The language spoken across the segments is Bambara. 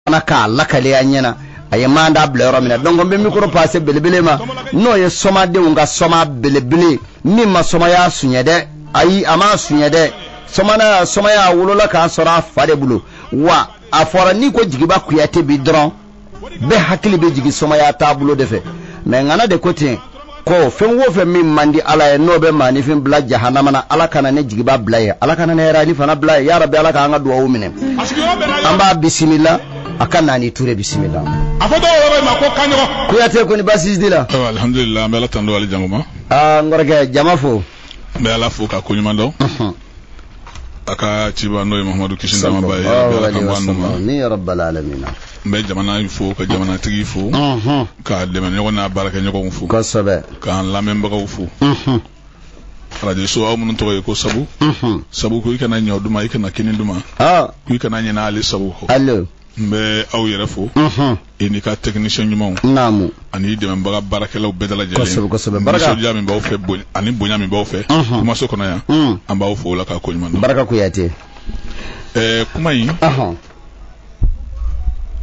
fana k'a lakale an ɲɛna a ye manda bila yɔrɔ min na. Donc n bɛ micro passer belebele ma, n'o ye sɔmadenw ka sɔma belebele min ma sɔmaya suɲɛ dɛ. Ayi, a ma suɲɛ dɛ. Sɔmana sɔmaya wolola k'a sɔrɔ a fa de bolo. Wa a fɔra n'i ko Jigiba Kuyate bi dɔrɔn, bɛɛ hakili bɛ jigin sɔmaya taabolo de fɛ. Mais ŋana de ko ten ko fɛn o fɛn min man di Ala ye, n'o bɛ maaninfin bila jahanama na, Ala kana ne Jigiba bila ye, Ala kana ne yɛrɛ Ali fana bila ye. Ya Rabi, Ala k'an ka duwawu minɛ. An b'a bisimila a ka Nani Ture bisimila. A fɔ dɔw yɔrɔ ma ko kaɲɔgɔn. Kuyate, ko ni baasi t'i la? Ayiwa, alhamdulillah, an bɛ Ala tando, Ali Janguma. Aa, n kɔrɔkɛ, jama fo. N bɛ Ala fo ka koɲuman dɔn. A ka ciba, n'o ye Mahamadu, kisi ni nɛɛma b'a ye, Ala k'an bɔ a nɔ ma. Amin ya rabbal alamina. N bɛ jamana fo, ka jamanatigi fo, ka dɛmɛɲɔgɔn n'a baarakɛɲɔgɔnw fo. K'an lamɛnbagaw fo. Radio so aw minnu tɔgɔ ye ko sabu. Sabu ko i kana ɲɔ d'u ma, i kana kini d'u ma. Ko i kana ɲinɛ ale sabu kɔ. Allo. N bɛ aw yɛrɛ fo. I n'i ka technicien ɲumanw. Ani dɛmɛbaga baarakɛlaw bɛɛ lajɛlen. Kosɛbɛ kosɛbɛ. Baraka. Nisɔndiya min b'aw fɛ, ani bonya min b'aw fɛ. Kumaso kɔnɔ yan. An b'aw fo o la k'a koɲuman dɔn. Baraka Kuyate. Kuma in.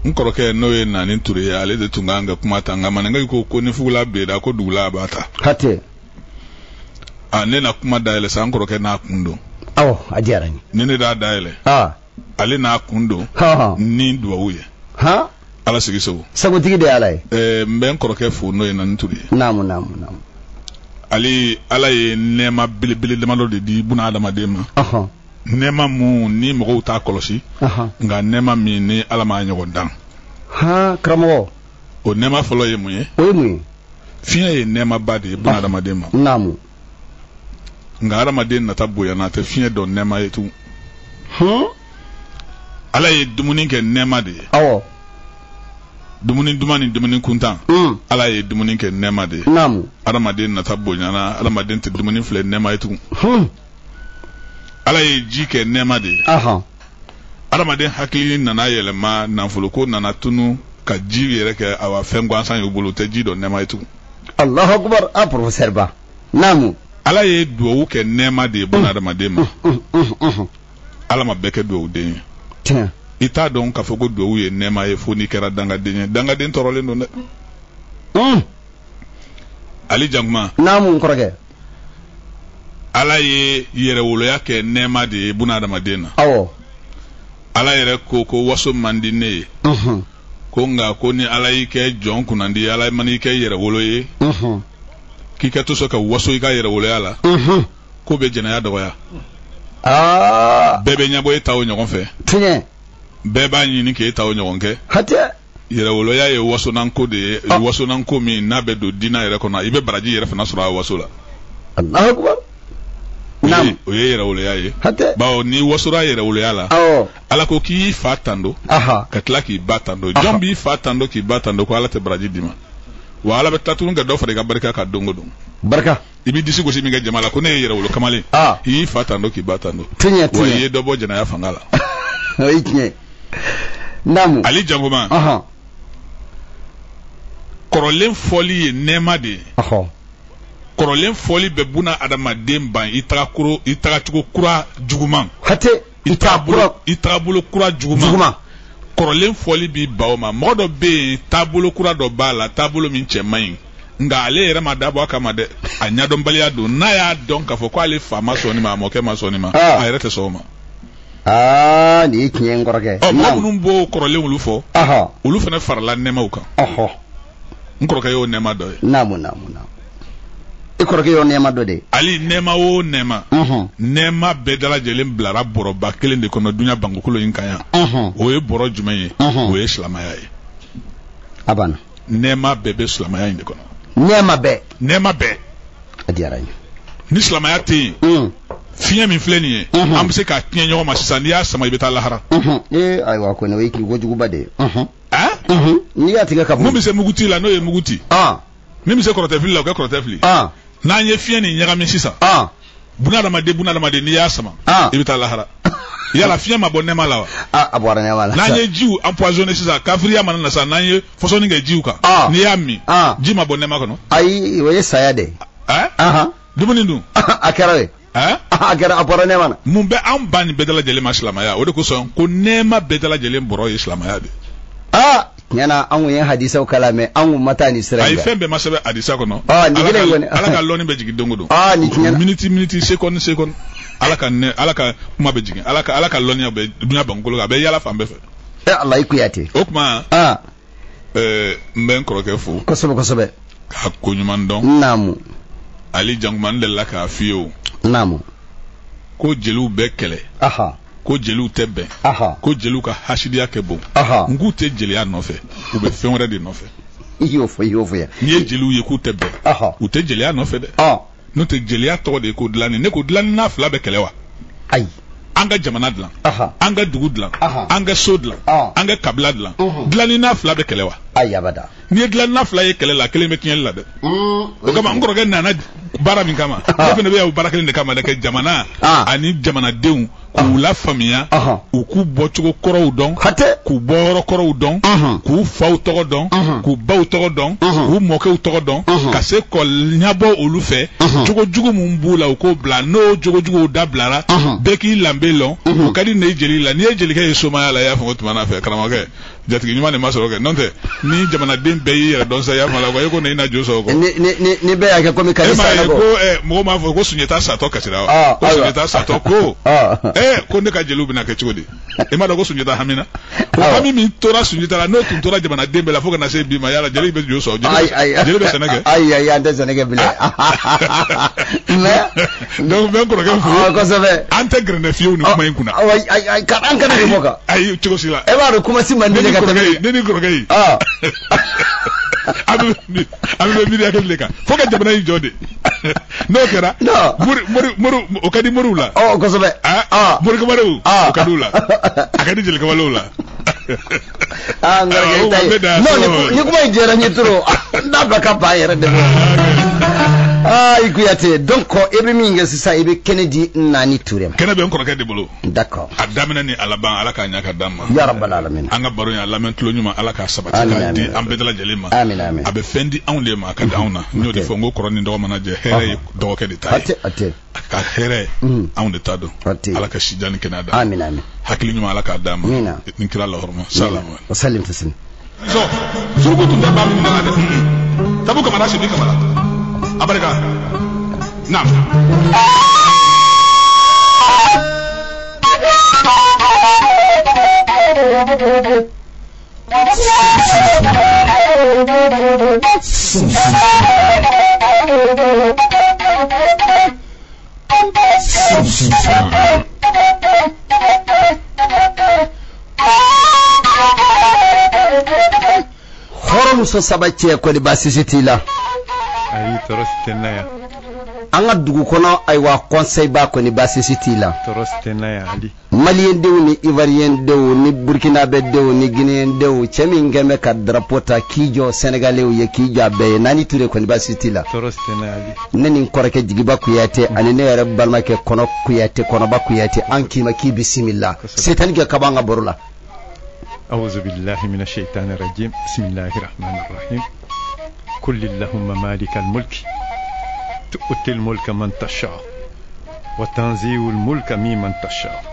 N kɔrɔkɛ, n'o ye Nani Ture ye, ale de tun kan ka kuma ta, nka maninkaw ko ni fugula beda ko dugula b'a ta. Hatɛ. A ne na kuma dayɛlɛ sa, n kɔrɔkɛ n'a kun don. Awɔ, a diyara n ye. Ni ne d'a dayɛlɛ. Ale n'a kun don. Ni duwawu ye. Ala sigi sago. Sagotigi de ye Ala ye. N bɛ n kɔrɔkɛ fo, n'o ye Nani Ture ye. Naamu naamu naamu. Ale, Ala ye nɛɛma belebele damadɔ de di buna adamaden ma. Nɛɛma mun ni mɔgɔw t'a kɔlɔsi. Nka nɛɛma min ni Ala m'a ɲɔgɔn dan. Han, karamɔgɔ. O nɛɛma fɔlɔ ye mun ye? O ye mun ye? Fiɲɛ ye nɛɛmaba de ye buna adamaden ma. Nka adamaden nata bonyana, a tɛ fiɲɛ dɔn nɛɛma ye tugun. Ala ye dumuni kɛ nɛɛma de ye. Dumuni duman ni dumuni kuntan. Ala ye dumuni kɛ nɛɛma de ye. Adamaden nata bonyana, adamaden tɛ dumuni filɛ nɛɛma ye tugun. Ala ye ji kɛ nɛɛma de ye. Adamaden hakili nana yɛlɛma, nafoloko nana tunu ka ji yɛrɛ kɛ awa fɛn gansan y'u bolo, u tɛ ji dɔn nɛɛma ye tugun. Allahu akbar, a professeur Ba. Naamu. Ala ye duwawu kɛ nɛɛma de ye buna adamaden ma. Ala ma bɛɛ kɛ duwawuden ye. Tiɲɛ. I t'a dɔn k'a fɔ ko duwawu ye nɛɛma ye fo n'i kɛra dangaden ye. Dangaden tɔɔrɔlen don dɛ. Ali Jankuma. Naamu, n kɔrɔkɛ. Ala ye yɛrɛwoloya kɛ nɛɛma de ye buna adamaden na. Awɔ. Ala yɛrɛ ko waso man di ne ye. Ko nka ko ni Ala y'i kɛ jɔn kunnandi ye, Ala man'i kɛ yɛrɛwolo ye. K'i ka to sɔn ka waso i ka yɛrɛwoloya la. Ko bɛ jɛnɛya dɔgɔya. Bɛɛ bɛ ɲɛbɔ e ta o ɲɔgɔn fɛ. Tiɲɛ. Bɛɛ b'a ɲini k'e ta o ɲɔgɔn kɛ. Hatɛ. Yɛrɛwoloya ye wasonanko de ye, wasonanko min n'a bɛ don diinɛ yɛrɛ kɔnɔ, i bɛ baraji yɛrɛ fana sɔrɔ a waso la. Allahu akbar. Naam. O ye yɛrɛwoloya ye. Hatɛ. Bawo n'i wasora yɛrɛwoloya la. Ala ko k'i fa tando. Ka tila k'i ba tando. Jɔn b'i fa tando k'i ba tando, ko Ala tɛ baraji d'i ma. Wa Ala bɛ tila tuguni ka dɔ fara i ka barika kan don o don. Barika. I b'i disi gosi min kɛ jama la ko ne ye yɛrɛwolo kamalen. I y'i fa tando k'i ba tando. Tiɲɛ tiɲɛ. Wa i ye dɔ bɔ jɛnɛya fanga la. O ye tiɲɛ. Naamu. Ali Jankuma. Kɔrɔlen fɔli ye nɛɛma de ye. Kɔrɔlen fɔli bɛ buna adamaden ban i tagakoro i tagacogo kura juguman. Hatɛ. I tagabolo kura juguman. Kɔrɔlen fɔli b'i ban o ma. Mɔgɔ dɔ bɛ yen, taabolo kura dɔ b'a la, taabolo min cɛ man ɲi, nka ale yɛrɛ ma dabɔ a kama dɛ, a ɲɛdɔnbaliya don. N'a y'a dɔn k'a fɔ ko ale fa ma sɔn nin ma, a mɔkɛ ma sɔn nin ma, a yɛrɛ tɛ sɔn o ma. Aa, nin ye tiɲɛ ye, n kɔrɔkɛ. Ɔ, mɔgɔ minnu b'o kɔrɔlen olu fɔ, olu fana farala nɛɛmaw kan. N kɔrɔkɛ y'o nɛɛma dɔ ye. Naamu naamu naamu. I kɔrɔkɛ y'o nɛɛma dɔ de ye. Ali, nɛɛma o nɛɛma, nɛɛma bɛɛ dalajɛlen bilara bɔrɔba kelen de kɔnɔ duɲa bankukolo in kan yan. O ye bɔrɔ jumɛn ye? O ye silamɛya ye. A banna. Nɛɛma bɛɛ bɛ silamɛya in de kɔnɔ. Nɛɛma bɛɛ. Nɛɛma bɛɛ. A diyara n ye. Ni silamɛya tɛ yen, fiɲɛ min filɛ nin ye, an bɛ se k'a tiɲɛ ɲɔgɔn ma sisan, n'i y'a sama i bɛ taa lahara. Ee, ayiwa, kɔni o ye kojuguba de ye. N'i y'a tigɛ ka bɔ. Mun bɛ se muguti la, n'o ye mugu ci. Min bɛ se kɔrɔtɛfili la, o kɛ kɔrɔtɛ fili. N'an ye fiɲɛ nin ɲagami sisan, bunadamaden n'i y'a sama, i bɛ taa lahara. Yala fiɲɛ ma bɔ nɛɛma la wa? A bɔra nɛɛma la. N'an ye jiw empoisonné sisan, kafiriya mana na sisan, n'an ye fɔsɔnni kɛ jiw kan, n'i y'a min, ji ma bɔ nɛɛma kɔnɔ. Ayi, o ye saya de ye. Dumuni dun? A kɛra ye. A kɛra, a bɔra nɛɛma na. Mun bɛ an ba nin bɛɛ lajɛlen ma? Silamɛya. O de kosɔn ko nɛɛma bɛɛ lajɛlen bɔrɔ ye silamɛya de. Aa tiɲɛ na, an kun ye hadisaw kalan, mais an kun ma taa nin sira in Ayi, kan. fɛn bɛɛ ma sɛbɛn hadisa kɔnɔ. Nin Ala kelen ka kɔni. Ala ka lɔnni bɛ jigin don o don. Nin tiɲɛ na. Miniti miniti, seconde seconde, Ala ka nɛ, Ala ka kuma bɛ jigin, Ala ka lɔnniya bɛ dunuya bankolo kan, a bɛ yala fan bɛɛ fɛ. Eh Allah, i Kuyate. O tuma n bɛ n kɔrɔkɛ fo Kosɛbɛ kosɛbɛ. k'a ko ɲuman dɔn. Ali Jankuman, n delila k'a f'i ye o ko jeliw bɛ kɛlɛ, ko jeliw tɛ bɛn, ko jeliw ka hasidiya kɛ bon. N k'u tɛ jeliya nɔfɛ, u bɛ fɛn wɛrɛ de nɔfɛ. I y'o fɔ, i y'o fɔ yan. N'i ye jeliw ye k'u tɛ bɛn, u tɛ jeliya nɔfɛ dɛ. N'o tɛ, jeliya tɔgɔ de ye ko dilanni. Ne ko dilanni n'a fila bɛ kɛlɛ wa? Ayi. An ka jamana dilan, an ka dugu dilan, an ka so dilan, an ka kabila dilan, dilanni n'a fila bɛ kɛlɛ wa? Ayi, abada. N'i ye dilanni n'a fila ye kɛlɛ la, kelen bɛ tiɲɛli la dɛ. O kama n kɔrɔkɛ nana baara min kama, ne fana bɛ yan o baara kelen de kama dɛ, ka jamana ani jamanadenw k'u lafaamuya, u k'u bɔcogo kɔrɔw dɔn, k'u bɔyɔrɔ kɔrɔw dɔn, k'u faw tɔgɔ dɔn, k'u baw tɔgɔ dɔn, k'u mɔkɛw tɔgɔ dɔn, ka se kɔ ɲɛbɔ olu fɛ. Jogo jugu mun b'u la, u k'o bila. N'o jogo juguw dabilara, bɛɛ k'i lanbe lɔn. O ka di ne ye jeli la. N'i ye jelikɛ ye somaya la, i y'a fɔ ko tuma n'a fɛ karamɔgɔkɛ jatigi ɲuman de ma sɔrɔ kɛ. N'o tɛ, ni jamanaden bɛɛ y'i yɛrɛ dɔn sisan, i y'a faamu la, e ko ne na jo sɔrɔ kɔ. Ni bɛɛ y'a kɛ komi E Kadi m'a ye Sanogo. ko mɔgɔw b'a fɔ ko Sunjata satɔ kasira wa? Ko Sunjata satɔ ko ko ne ka jeliw bɛna kɛ cogo di? E m'a dɔn ko Sunjata hamina? O hami min tora Sunjata la, n'o tun tora jamanaden bɛɛ la fo ka na se bi ma, yala jeli bɛ jo sɔrɔ? Jeli bɛ sɛnɛ kɛ? Ayi ayi, an tɛ sɛnɛ kɛ bilen. Mais Donc n bɛ n kɔrɔkɛ fo. Kosɛbɛ. An tɛ gɛrɛndɛ fiyewu nin kuma in kunna. Ayi ayi ayi, an kana nin fɔ kan. Ayi, cogo si la. E b'a dɔn kuma si man di Ne ne ni ka kɔrɔkɛ tɛmɛ. ye, ne ni kɔrɔkɛ ye, an bɛ miiriya kelen de kan fo ka jamana in jɔ de. N'o kɛra, mori mori mori, o ka di moriw la. Ɔ, kosɛbɛ. Mori kamalew, o ka di u la, a ka di jeli kamalew la. N kɔrɔkɛ, i ta ye. Non, ni kuma in diyara n ye trop, n t'a fɛ ka ban yɛrɛ de. I Kuyate, donc e bɛ min kɛ sisan, i bɛ kɛnɛ di Nani Ture ma. Kɛnɛ bɛ n kɔrɔkɛ de bolo. D'accord. A daminɛ ni a laban, Ala k'a ɲɛ ka d'an ma. Ya rabbal alamin. An ka baro in, a lamɛn tulo ɲuman, Ala k'a sabati k'a di an bɛɛ lajɛlen ma. Amin amin. A bɛ fɛn di anw de ma, a ka di anw na. N y'o de fɔ, n ko kɔrɔ ni dɔgɔ mana jɛ, hɛrɛ ye dɔgɔkɛ de ta ye. A tɛ. A ka hɛrɛ, anw de ta don. Ala ka si jan ni kɛnɛya d'an ma. Amin amin. Hakili ɲuman, Ala k'a d'an ma. Ni kira lahɔrɔma salamu. Wa salim taslim. So suruku tun tɛ ba min na dɛ, Tabu Kamara, Sibi Kamara, abarika naam. Hɔrɔnmuso saba cɛ, kɔni baasi t'i la? Ayi, tɔɔrɔ si tɛ n na yan. An ka dugu kɔnɔ, ayiwa, conseil ba, kɔni baasi t'i la? Tɔɔrɔ si tɛ n na yan, Ali. Maliyɛn denw ni ivoirien denw ni burkinabɛ denw ni guinéen denw, cɛ min kɛn bɛ ka drapeau ta k'i jɔ sénégalais ye, k'i jɔ a bɛɛ ye, Nani Ture, kɔni baasi t'i la? Tɔɔrɔ si tɛ n na, Ali. Ne ni n kɔrɔkɛ Jigiba Kuyate ani ne yɛrɛ balimakɛ Kɔnɔ Kuyate, Kɔnɔba Kuyate, an k'i ma k'i bisimila, setani kɛ ka bɔ an ka baro la. أعوذ بالله من الشيطان الرجيم، بسم الله الرحمن الرحيم. قل اللهم مالك الملك تؤتي الملك من تشاء وتنزع الملك ممن تشاء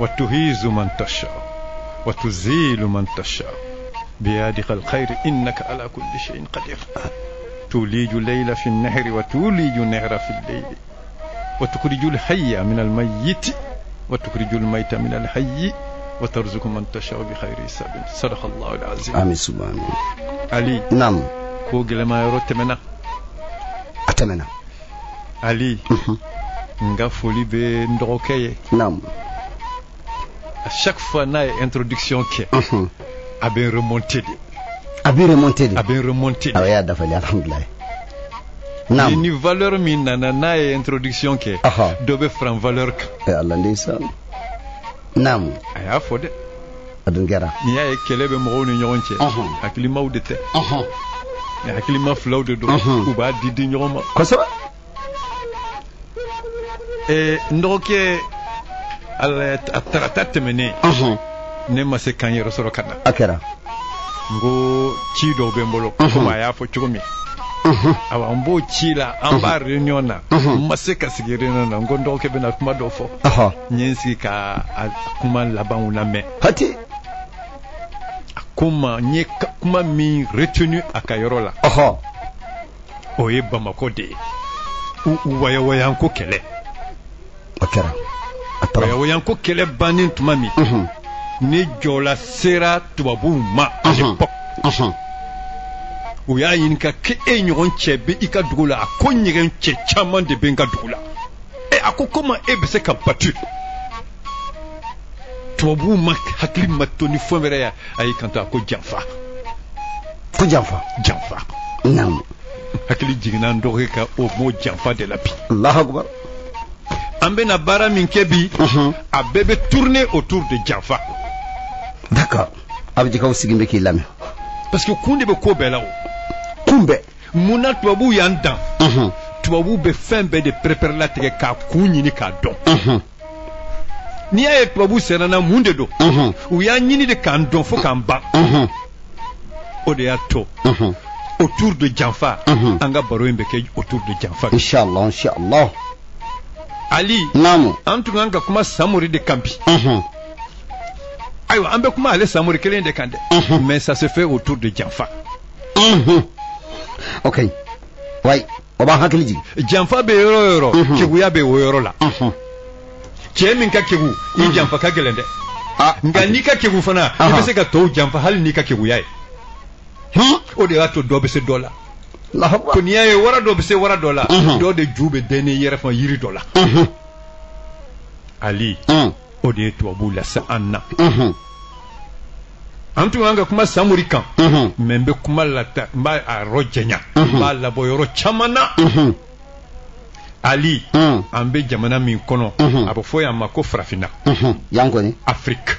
وتعز من تشاء وتذل من تشاء بيدك الخير إنك على كل شيء قدير. تولج الليل في النهر وتولج النهر في الليل وتخرج الحي من الميت وتخرج الميت من الحي وترزق من تشاء بغير حساب. صدق الله العظيم. Amin subhana. Ali. Naam. Ko gɛlɛma yɔrɔ tɛmɛna. A tɛmɛna. Ali, n ka foli bɛ n dɔgɔkɛ ye. À chaque fois n'a ye introduction kɛ, a bɛ remonter de. A bɛ remonter de. A bɛ remonter de. Awɔ, y'a dafali, alhamdulilayi. Naam. Ni valeur min nana, n'a ye introduction kɛ, dɔ bɛ fara valeur kan. Eh Allah, ndeysaan. Naam. A y'a fɔ dɛ. A dun kɛra. N'i y'a ye kɛlɛ bɛ mɔgɔw ni ɲɔgɔn cɛ, hakilimaw de tɛ. Ni hakilima filaw de don, u b'a di di ɲɔgɔn ma. Kosɛbɛ. N dɔgɔkɛ, a tarata tɛmɛnen, ne ma se k'an yɛrɛ sɔrɔ ka na. A kɛra. N ko ci dɔw bɛ n bolo, komi a y'a fɔ cogo min. Awa, n b'o ci la, an b'a réunion na, n ma se ka sigi réunion na. N ko n dɔgɔkɛ bɛna kuma dɔ fɔ. N ye n sigi ka a kuma labanw lamɛn. Hati. A ko n ma, n ye kuma min retenu a ka yɔrɔ la, o ye Bamakɔ de ye. Wayawayanko kɛlɛ. O kɛra. Wayawayanko kɛlɛ bannen tuma min, ne jɔla sera tubabuw ma à l'époque. U y'a ɲininka k'e ɲɔgɔn cɛ bɛ i ka dugu la? A ko ɲɛgɛn cɛ caman de bɛ n ka dugu la. E a ko comment e bɛ se ka battu? Tubabuw ma hakili ma to ni fɛn wɛrɛ ye, a y'i kanto a ko janfa. Ko janfa. Janfa. Naamu. Hakili jiginna n dɔgɔkɛ ka o mot janfa de la bi. Allahu akbar. An bɛna baara min kɛ bi, a bɛɛ bɛ tourner autour de janfa. D'accord. Abidjikaw sigi bɛ k'i lamɛn. Parce que kun de bɛ ko bɛɛ la o. Kun bɛɛ. Mun na tubabuw y'an dan? Tubabuw bɛ fɛn bɛɛ de pɛrɛpɛrɛ latigɛ k'a kun ɲini k'a dɔn. N'i y'a ye tubabuw sɛnɛna, mun de don? U y'an ɲini de k'an dɔn fo k'an ban. O de y'a to autour de janfa, an ka baro in bɛ kɛ autour de janfa. Inshallah, inshallah. Ali. Naamu. An tun kan ka kuma Samori de kan bi. Ayiwa, an bɛ kuma ale Samori kelen de kan dɛ. Mais ça se fait autour de janfa. Ok. Oui. O b'an hakili jigin. Janfa bɛ yɔrɔ o yɔrɔ, keguya bɛ o yɔrɔ la. Cɛ min ka kegu, i janfa ka gɛlɛn dɛ. Nka n'i ka kegu fana, i bɛ se ka tɔw janfa hali n'i ka keguya ye. O de y'a to dɔ bɛ se dɔ la. Ko n'i y'a ye wara dɔ bɛ se wara dɔ la, dɔ de ju bɛ den ni yɛrɛ fɔ yiri dɔ la. Ali, o de ye tubabuw lase an na. An tun kan ka kuma Samori kan, mais n bɛ kuma lata, n b'a a yɔrɔ janya, n b'a labɔ yɔrɔ caman na. Ali, an bɛ jamana min kɔnɔ, a bɛ fɔ yan ma ko Farafinna. Yan kɔni. Afrique.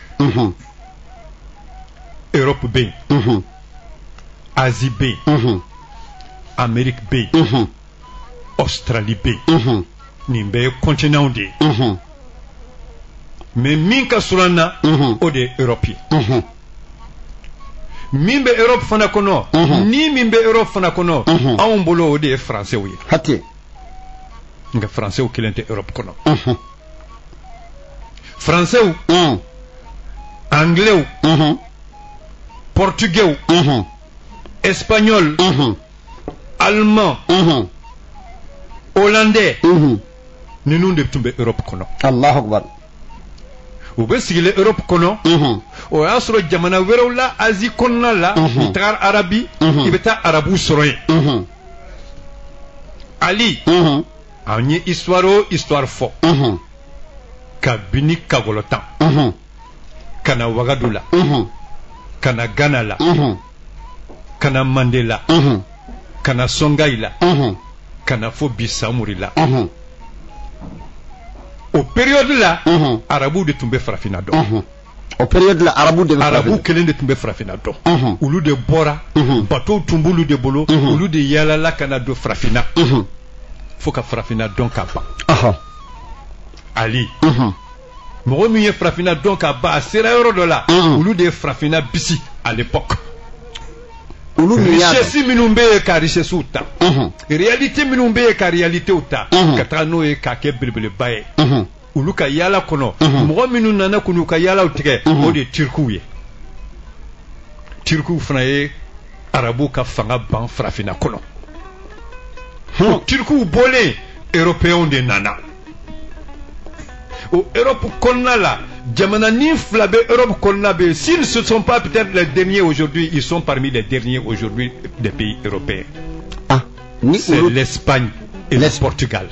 Europe bɛ yen. Asie bɛ yen. Amérique bɛ yen. Australie bɛ yen. Nin bɛɛ ye continent de ye. Mais min ka surun an na, o de ye Europe ye. Min bɛ Europe fana kɔnɔ, ni min bɛ Europe fana kɔnɔ, anw bolo o de ye Français ye. Hatɛ. Nka Français kelen tɛ Europe kɔnɔ. Français, Anglais, Portugais, Espagnol, Allemand, Hollandais, ninnu de tun bɛ Europe kɔnɔ. Allahu akbar. U bɛ sigilen Europe kɔnɔ. O y'a sɔrɔ jamana wɛrɛw la, Asie kɔnɔna la, i tagara Arabi, i bɛ taa Arabuw sɔrɔ yen. Ali, an ye histoire o histoire fɔ, kabini Kagɔlɔtan ka na Wagadu la, ka na Ghana la, ka na Mande la, ka na Songhai la, ka na fo bi Samori la. O période la, Arabuw de tun bɛ Farafinna dɔn. O période la, Arabu de bɛ. Arabu kelen de tun bɛ Farafinna dɔn. Olu de bɔra, bateau tun b'olu de bolo, olu de yaalala ka na don Farafinna fo ka Farafinna dɔn ka ban. Ali, mɔgɔ min ye Farafinna dɔn ka ban, a sera yɔrɔ dɔ la, olu de ye Farafinna bisi à l'époque. Olu min y'a dɔn. Richesse minnu bɛ yen, ka richesse ta, réalité minnu bɛ yen, ka réalité ta, ka taga n'o ye k'a kɛ belebeleba ye. Olu ka yaala kɔnɔ, mɔgɔ minnu nana k'u ka yaalaw tigɛ, o de ye Turkuw ye. Turkuw fana ye Arabuw ka fanga ban Farafinna kɔnɔ. O Turkuw bɔlen, Européens de nana. O Europe kɔnɔna la, jamana ni fila bɛ Europe kɔnɔna bɛ yen, s'ils ne sont pas peut-être les derniers aujourd'hui, ils sont parmi les derniers aujourd'hui des pays européens. Ah, ni C'est olu. l'Espagne et le Portugal.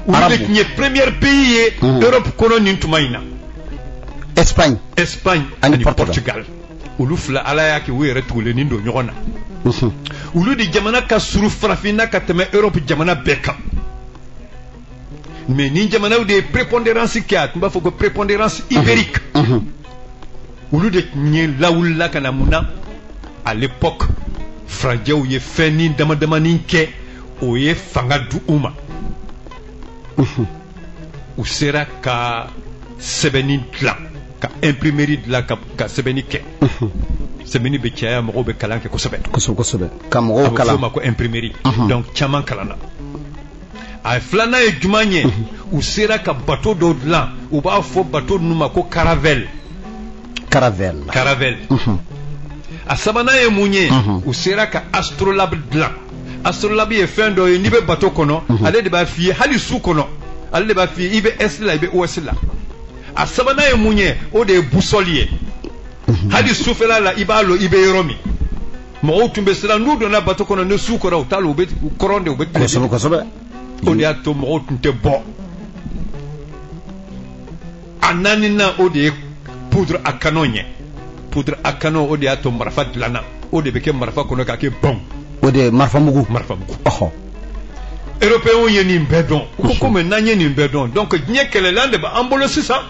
Olu de Arabu. tun ye premier pays ye Europe kɔnɔ nin tuma in na. Espagne. Espagne ani ani Portugal. Portugal. Olu fila, Ala y'a kɛ u yɛrɛ tugulennin don ɲɔgɔn na. Olu de jamana ka surun Farafinna ka tɛmɛ Europe jamana bɛɛ kan. Mais ni jamanaw de ye prépondérance kɛ, a tun b'a fɔ ko prépondérance ibérique. Olu de tun ye lawulila ka na mun na? À l'époque, farajɛw ye fɛn ni dama damani kɛ, o ye fanga di u ma. U sera ka sɛbɛnni dilan, ka imprimerie dilan, ka sɛbɛnni kɛ. Sɛbɛnni bɛ caya, mɔgɔw bɛ kalan kɛ kosɛbɛ. Kosɛbɛ kosɛbɛ. Ka A mɔgɔw bɛ f'o kalan. ma ko imprimerie. Donc caman kalanna. A filanan ye jumɛn ye? U sera ka bateau dɔw dilan, u b'a fɔ bateau ninnu ma ko caravelle. Caravelle. Caravelle. A sabanan ye mun ye? U sera ka astrolabe dilan. Astrolabe ye fɛn dɔ ye, n'i bɛ bateau kɔnɔ, ale de b'a f'i ye hali su kɔnɔ, ale de b'a f'i ye i bɛ est la, i bɛ ouest la. A sabanan ye mun ye? O de ye boussole ye. Hali sufɛla la, i b'a lɔn i bɛ yɔrɔ min. Mɔgɔw tun bɛ siran n'u donna bateau kɔnɔ, ni su kora, u t'a lɔn, u bɛ kɔrɔn de, u bɛ tile. Kosɛbɛ kosɛbɛ. O de y'a to mɔgɔw tun tɛ bɔ. A naaninan, o de ye poudre à canon ye. Poudre à canon, o de y'a to marifa dilanna. O de bɛ kɛ marifa kɔnɔ k'a kɛ bɔn. O de ye marifamugu. Marifamugu. Européens ye nin bɛɛ dɔn. U ko komi n'an ye nin bɛɛ dɔn, donc diɲɛ kɛlɛlan de b'an bolo sisan.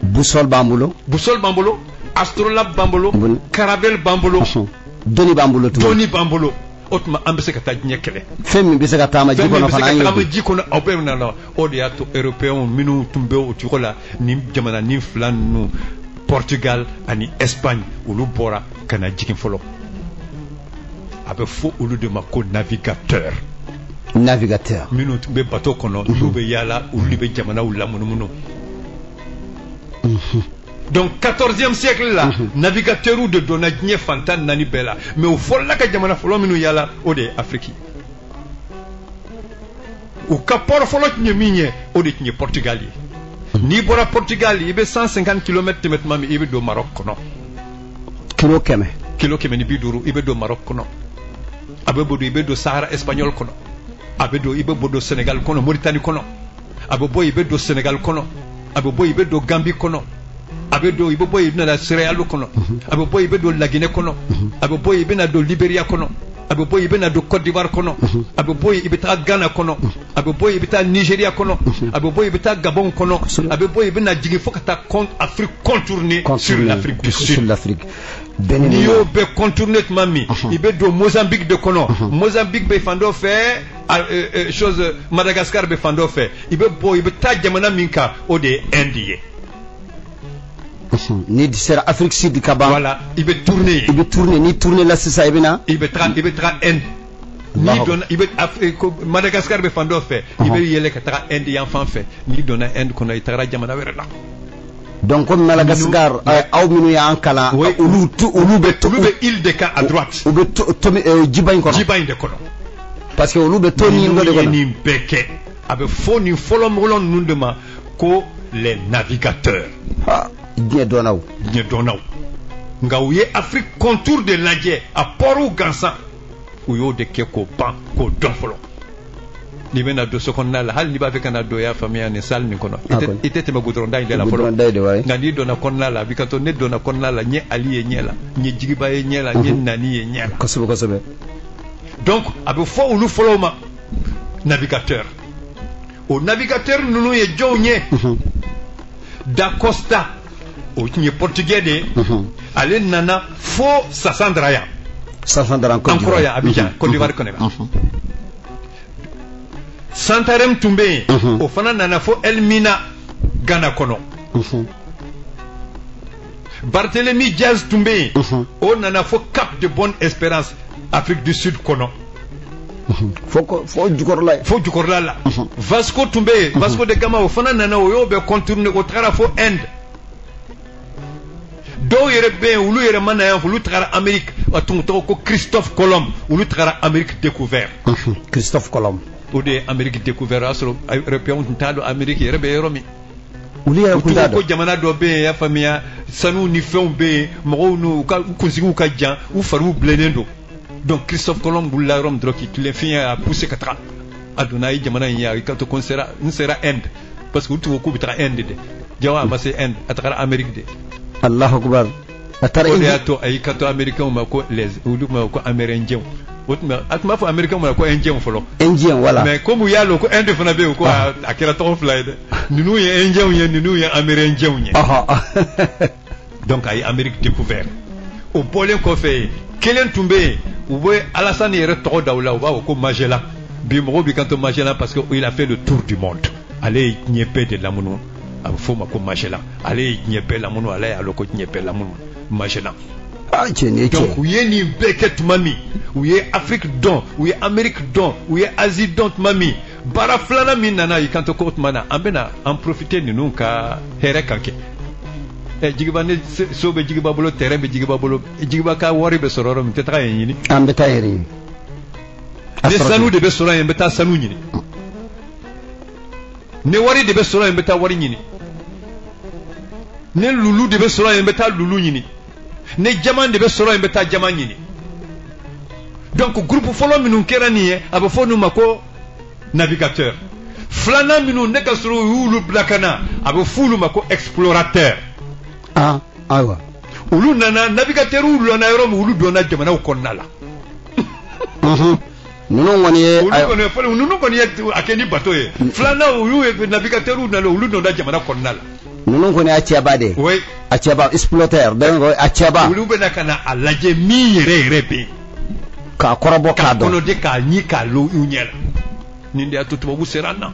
Boussole b'an bolo. Boussole b'an bolo, astrolabe b'an bolo, caravelle b'an bolo. Dɔnni b'an bolo tuguni. Dɔnni b'an bolo. O tuma an bɛ se ka taa diɲɛ kɛlɛ. Fɛn min bɛ se ka taama ji kɔnɔ fana, an y'o dɔn. Fɛn min bɛ se ka taama ji kɔnɔ, aw bɛɛ nana. O de y'a to européens minnu tun bɛ o cogo la, nin jamana nin fila ninnu, Portugal ani Espagne, olu bɔra ka na jigin fɔlɔ. A bɛ fɔ olu de ma ko navigateur. Navigateur. Minnu tun bɛ bateau kɔnɔ, n'u bɛ yaala, olu de bɛ jamanaw lamunumunu. Donc 14e siècle la, navigateurs de donna diɲɛ fan 14 bɛɛ la, mais u fɔlɔla ka jamana fɔlɔ minnu yaala, o de ye Afrique. U ka port fɔlɔ tun ye min ye, o de tun ye Portugal ye. N'i bɔra Portugal, i bɛ 150 km tɛmɛ tuma min, i bɛ don Maroc kɔnɔ. Kilo 100. Kilo 150, i bɛ don Maroc kɔnɔ. A bɛ bɔ, i bɛ don Sahara espagnol kɔnɔ. A bɛ don, i bɛ bɔ don Sénégal kɔnɔ, Mauritanie kɔnɔ. A bɛ bɔ, i bɛ don Sénégal kɔnɔ. A bɛ bɔ, i bɛ don Gambie kɔnɔ. A bɛ don, i bɛ bɔ, i bɛ na Sierra Leone kɔnɔ. A bɛ bɔ, i bɛ don La Guinée kɔnɔ. A bɛ bɔ, i bɛ na don Libéria kɔnɔ. A bɛ bɔ, i bɛ na don Côte d'Ivoire kɔnɔ. A bɛ bɔ, i bɛ taa Ghana kɔnɔ. A bɛ bɔ, i bɛ taa Nigeria kɔnɔ. A bɛ bɔ, i bɛ taa Gabon kɔnɔ. A bɛ bɔ, i bɛ na jigin fo ka taa Afrique contourner sur l'Afrique du Sud. N'i y'o bɛɛ contourner tuma min, i bɛ don Mozambique de kɔnɔ. Mozambique bɛ fan dɔ fɛ, chose, Madagascar bɛ fan dɔ fɛ. I bɛ bɔ, i bɛ taa jamana min kan, o de ye Inde ye. N'i sera Afrique Sud ka ban. Voilà, i bɛ tourner. I bɛ tourner, n'i tourner la sisan, i bɛ na. I bɛ taga Inde. N'i donna, i bɛ Madagascar bɛ fan dɔ fɛ, i bɛ yɛlɛ ka taga Inde yan fan fɛ. N'i donna Inde kɔnɔ, i tagara jamana wɛrɛ la. Donc comme Madagascar, aw minnu y'an kalan, olu olu bɛ. Olu bɛ île de kan à droite. U bɛ tomi jiba in kɔnɔ. Jiba in de kɔnɔ. Parce que olu bɛ to nin dɔ de kɔnɔ. Nin bɛɛ kɛ, a bɛ fɔ nin fɔlɔ mɔgɔ ninnu de ma ko les navigateurs. Diɲɛ dɔnnaw. Diɲɛ dɔnnaw. Nka u ye Afrique contour de lajɛ, a pɔriw gansan, u y'o de kɛ k'o ban k'o dɔn fɔlɔ. N'i bɛna don so kɔnɔna la, hali n'i b'a fɛ ka na don, y'a faamuya, nin salle nin kɔnɔ, i tɛ tɛmɛ goudron da in de la fɔlɔ. Nka n'i donna kɔnɔna la, a b'i kanto ne donna kɔnɔna la, n ye Ali ye ɲɛ la, n ye Jigiba ye ɲɛ la, n ye Nani ye ɲɛ la. Kosɛbɛ kosɛbɛ. Donc a bɛ fɔ olu fɔlɔw ma navigateur. O navigateur ninnu ye jɔnw ye? Da Costa, o tun ye portugais de ye. Ale nana fo Sassandra yan. Sassandra. An kɔrɔ yan, Abidjan, Côte d'Ivoire kɔnɔ. Santarem tun bɛ yen, o fana nana fo Elmina, Ghana kɔnɔ. Barthélemy Diaz tun bɛ yen, o nana fo Cap de Bonne Espérance, Afrique du Sud kɔnɔ. Fo jukɔrɔla ye. Fo jukɔrɔla la. Vasco tun bɛ yen, Vasco de Gama, o fana nana, o y'o bɛɛ contourner, o tagara fo Inde. Dɔw yɛrɛ bɛ yen, olu yɛrɛ ma na yan, olu tagara Amérique. A tun tɔgɔ ko Christophe Colomb. Olu tagara Amérique découvert. Christophe Colomb. O de ye Amérique découvert. O y'a sɔrɔ européens tun t'a dɔn Amérique yɛrɛ bɛ yɔrɔ min. Olu yɛrɛ tun t'a dɔn. Ko jamana dɔ bɛ yen, y'a faamuya, sanu ni fɛnw bɛ yen, mɔgɔw n'u ka u kunsigiw ka jan, u fariw bilennen don. Donc Christophe Colomb wulila yɔrɔ min dɔrɔn, k'i tilen, fiɲɛ y'a poussé ka taga. A donna, a ye jamana in ye, a y'i kanto ko n sera Inde, parce que olu tun ko k'u bɛ taga Inde de. Jawa, a ma se Inde, a tagara Amérique de. Allahu akbar, a taara. O de y'a to a y'i kanto américains ma ko les, olu ma ko amérindiens. O tun a tun b'a fɔ américains ma ko indien fɔlɔ. Indien, voilà. Mais comme u y'a lɔn ko Inde fana bɛ yen, ko a kɛra tɔgɔ fila ye dɛ, ninnu ye indiens ye, ninnu ye amérindiens ye. Donc a ye Amérique découvert. O bɔlen kɔfɛ, kelen tun bɛ yen, u bɛ Alassane yɛrɛ tɔgɔ da u la, u b'a fɔ ko Magellan. Bi mɔgɔw b'i kanto Magellan parce que il a fait le tour du monde. Ale ye diɲɛ bɛɛ de lamunu. A bɛ f'o ma ko Magellan. Ale ye diɲɛ bɛɛ lamunu, ale y'a lɔn ko diɲɛ bɛɛ lamunu, Magellan. Ah, cɛ, nin ye cɛ. Donc u ye nin bɛɛ kɛ tuma min, u ye Afrique dɔn, u ye Amérique dɔn, u ye Asie dɔn tuma min, baara filanan min nana, i kanto ko o tuma na an bɛna an profiter ninnu ka hɛrɛ kan kɛ. Jigiba ne so bɛ Jigiba bolo, terrain bɛ Jigiba bolo, Jigiba ka wari bɛ sɔrɔ yɔrɔ min, n tɛ taga yen ɲini. An bɛ taa yen ɲini. Ni sanu de bɛ sɔrɔ yen, n bɛ taa sanu ɲini. Ni wari de bɛ sɔrɔ yen, n bɛ taa wari ɲini. Ni lulu de bɛ sɔrɔ yen, n bɛ taa lulu ɲini. Ni jaman de bɛ sɔrɔ yen, n bɛ taa jaman ɲini. Donc groupe fɔlɔ minnu kɛra nin ye, a bɛ fɔ n'u ma ko navigateur. Filanan minnu ne ka sɔrɔ u y'olu bila ka na, a bɛ f'olu ma ko explorateur. Ah, ayiwa. Olu nana navigateur lɔnna yɔrɔ min, olu donna jamanaw kɔnɔna la. Ninnu kɔni ye olu ninnu kɔni ye a kɛ ni bateau ye. Filanan olu ye navigateur nana, olu donna jamana kɔnɔna la. Ninnu kɔni y'a cɛba de ye. Oui. A cɛba explorateur, donc a cɛba. Olu bɛ na ka na a lajɛ min yɛrɛ yɛrɛ bɛ yen. K'a kɔrɔbɔ k'a dɔn. K'a kɔnɔ de k'a ɲi k'a lo u ɲɛ la. Nin de y'a to tubabu sera an na.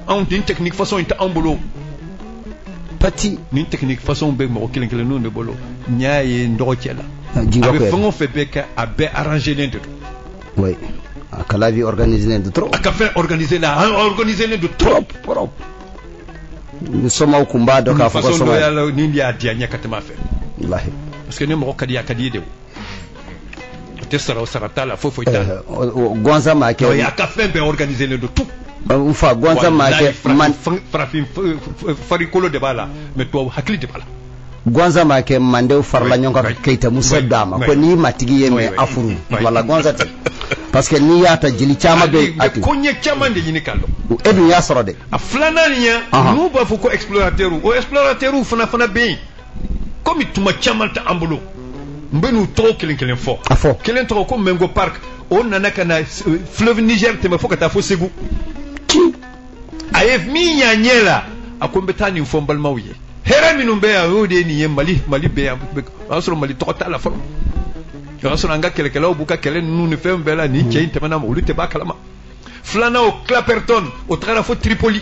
Anw nin technique façon in tɛ anw bolo. Pati. Nin technique façon bɛ mɔgɔ kelen kelenninw de bolo. N y'a ye n dɔgɔ cɛ la. A bɛ fɛn o fɛn bɛɛ kɛ, a bɛɛ arrangé len de don. Oui. A ka la vie organisée de trop. A ka fɛn organisé la, organisé len de trop. Trop. Ni somaw kun b'a dɔn k'a fɔ ko soma. Façon dɔ y'a la nin de y'a diya n ye ka tɛmɛ a fɛ. Walahi. Parce que ni mɔgɔ ka di a ka di ye de o. O tɛ sara o sara t'a la, foyi foyi t'a la. Gɔnsan maa kɛ. A ka fɛn bɛɛ organisé len don tout. N fa gɔnsan maa kɛ. Farafin farikolo de b'a la, mais tubabu hakili de b'a la. Gɔnsan maa kɛ mandenw farala ɲɔgɔn kan ka Keyita Musa d'a ma ko n'i matigi ye mɛ a furu wala gɔnsan tɛ. Parce que n'i y'a ta jeli caman bɛ yen. A ko n ye caman de ɲini k'a dɔn. E dun y'a sɔrɔ dɛ. A filanan nin ye. N'u b'a fɔ ko explorateur, o explorateur fana bɛ yen. Komi tuma caman tɛ an bolo. N bɛ n'u tɔgɔ kelen kelen fɔ. A fɔ. Kelen tɔgɔ ko Mengo Park, o nana ka na fleuve Niger tɛmɛ fo ka taa fo Segu. A ye min y'a ɲɛ la, a ko n bɛ taa nin fɔ n balimaw ye. Hɛrɛ minnu bɛ yan, o y'o de ye nin ye Mali bɛ yan. O y'a sɔrɔ Mali tɔgɔ t'a la fɔlɔ. O y'a sɔrɔ an ka kɛlɛkɛlaw b'u ka kɛlɛ ninnu ni fɛn bɛɛ la, nin cɛ in tɛmɛna ma, olu tɛ b'a kalama. Filanan o Clapperton, o tagara fo Tripoli.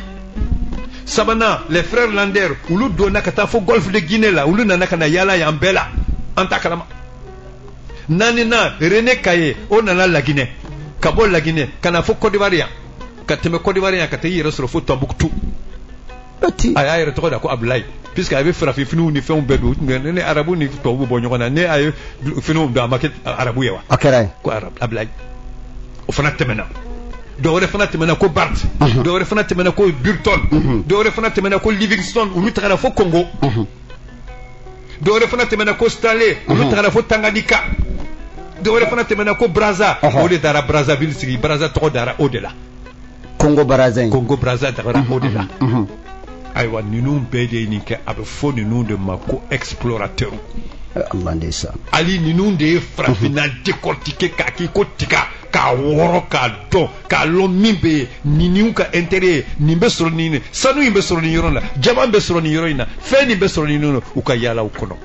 Sabanan les frères Lander, olu donna ka taa fo golfe de Guinée la, olu nana ka na yaala yan bɛɛ la, an t'a kalama. Naaninan René Caillé, o nana Laginɛ, ka bɔ Laginɛ ka na fo Côte d'Ivoire yan, ka tɛmɛ Côte d'Ivoire yan ka taa i yɛrɛ sɔrɔ fo Tombouctou. A y'a yɛrɛ tɔgɔ da ko Abdoulaye, puisque a bɛ farafin finiw ni fɛnw bɛɛ don, ne arabu ni tubabu bɔ ɲɔgɔn na, ne a ye finiw don, a ma kɛ arabu ye wa? A kɛra ye. Ko Abdoulaye. O fana tɛmɛna. Dɔw wɛrɛ fana tɛmɛna ko Bart. Dɔw wɛrɛ fana tɛmɛna ko Burton. Dɔw wɛrɛ fana tɛmɛna ko Livingstone, olu tagara fo Congo. Dɔw wɛrɛ fana tɛmɛna ko Stanley, olu tagara fo Tanganyika. Dɔw wɛrɛ fana tɛmɛna ko Brazza, o de dara Brazzaville sigi, Brazza tɔgɔ dara o de la. Congo Brazza. Congo Brazza dara o de la. Ayiwa ninnu bɛɛ de ye nin kɛ, a bɛ fɔ ninnu de ma ko explorateur. Allah de sa. Ali ninnu de ye farafinna décortiquer k'a k'i ko tiga, k'a wɔrɔ k'a dɔn, k'a lɔn min bɛ yen, ninnu ka intérêt ye, nin bɛ sɔrɔ nin, sanu in bɛ sɔrɔ nin yɔrɔ la, jama bɛ sɔrɔ nin yɔrɔ in na, fɛn nin bɛ sɔrɔ nin yɔrɔ la, u ka yaala u kɔnɔ.